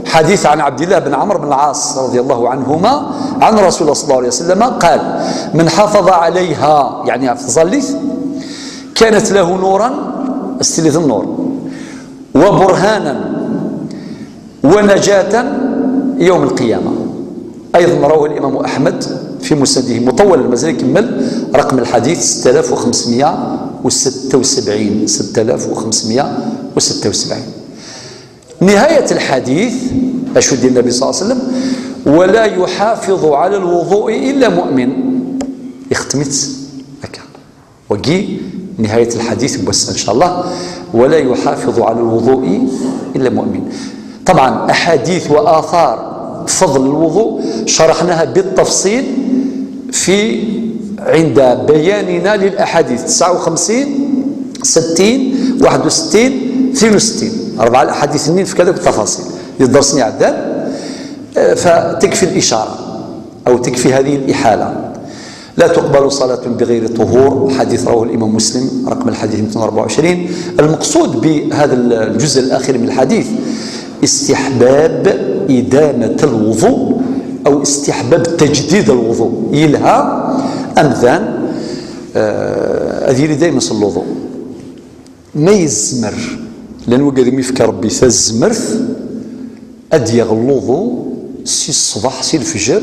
حديث عن عبد الله بن عمرو بن العاص رضي الله عنهما عن رسول الله صلى الله عليه وسلم قال: "من حافظ عليها"، يعني في الظليث، "كانت له نورا"، استلذ النور، "وبرهانا ونجاة يوم القيامة". أيضا رواه الإمام أحمد في مسنده مطولا، مازال يكمل، رقم الحديث ستة آلاف وخمسمية وستة وسبعين، ستة آلاف وخمسمية وستة وسبعين. نهاية الحديث، أشد النبي صلى الله عليه وسلم: "ولا يحافظ على الوضوء إلا مؤمن". يختمت هكا. وقي نهاية الحديث بس إن شاء الله: "ولا يحافظ على الوضوء إلا مؤمن". طبعا أحاديث وآثار فضل الوضوء شرحناها بالتفصيل في، عند بياننا للأحاديث تسعة وخمسين، ستين، واحد وستين، اثنين وستين. أربعة الأحاديث النين في كذا التفاصيل. يدرسني عدان، آه، فتكفي الإشارة أو تكفي هذه الإحالة. لا تقبل صلاة بغير طهور، حديث رواه الإمام مسلم، رقم الحديث مئتين وأربعة وعشرين. المقصود بهذا الجزء الأخير من الحديث استحباب إدامة الوضوء أو استحباب تجديد الوضوء. يلها أمذان، آه، هذه اللي دائما الوضوء. Ma yezmer, llan wigad i m-yefka Rebbi tazmert, ad d-yaɣ luḍu si ṣṣbeḥ, si lefjer,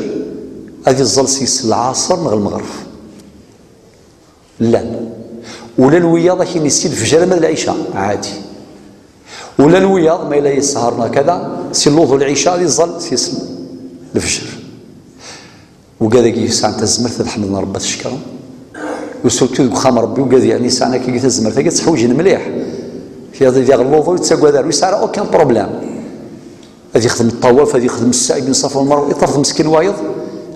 ad iẓẓal seg-s lɛaṣer neɣ lmeɣreb. Llan. Ulan wiyaḍ akini si lefjer ama d lɛica, ɛadi. Ulan wiyaḍ, ma yella yesɛa ṛna kada, si luḍu lɛica ad iẓẓal seg-s lefjer. Wigad-agi yesɛan tazmert ad ḥemden Rebbi, ad t-cekkren. Usurtu deg uxxam Rebbi, wigad yeɛni yesɛan akkagi tazmert-agi, ad tt-ḥewjen mliḥ. Iḍ idiɣ luḍu yettagad ar ur yesɛi ara aucun problème. Ad yexdem ṭṭawaf, ad yexdem ssɛi bin ṣafa wal marwa, iṭṭaf meskin wayeḍ,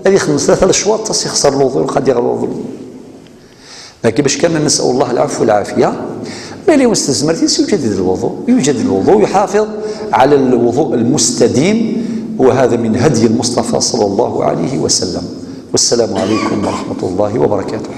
ad yexdem tlata lecwaṭ, as ixṣer luḍu, ilaq ad yaɣ luḍu. Laki bac kan نسأل الله العفو والعافية. Mais اللي وسط الزمرتي يوجد الوضوء، يوجد الوضوء يحافظ على الوضوء المستديم، وهذا من هدي المصطفى صلى الله عليه وسلم. والسلام عليكم ورحمة الله وبركاته.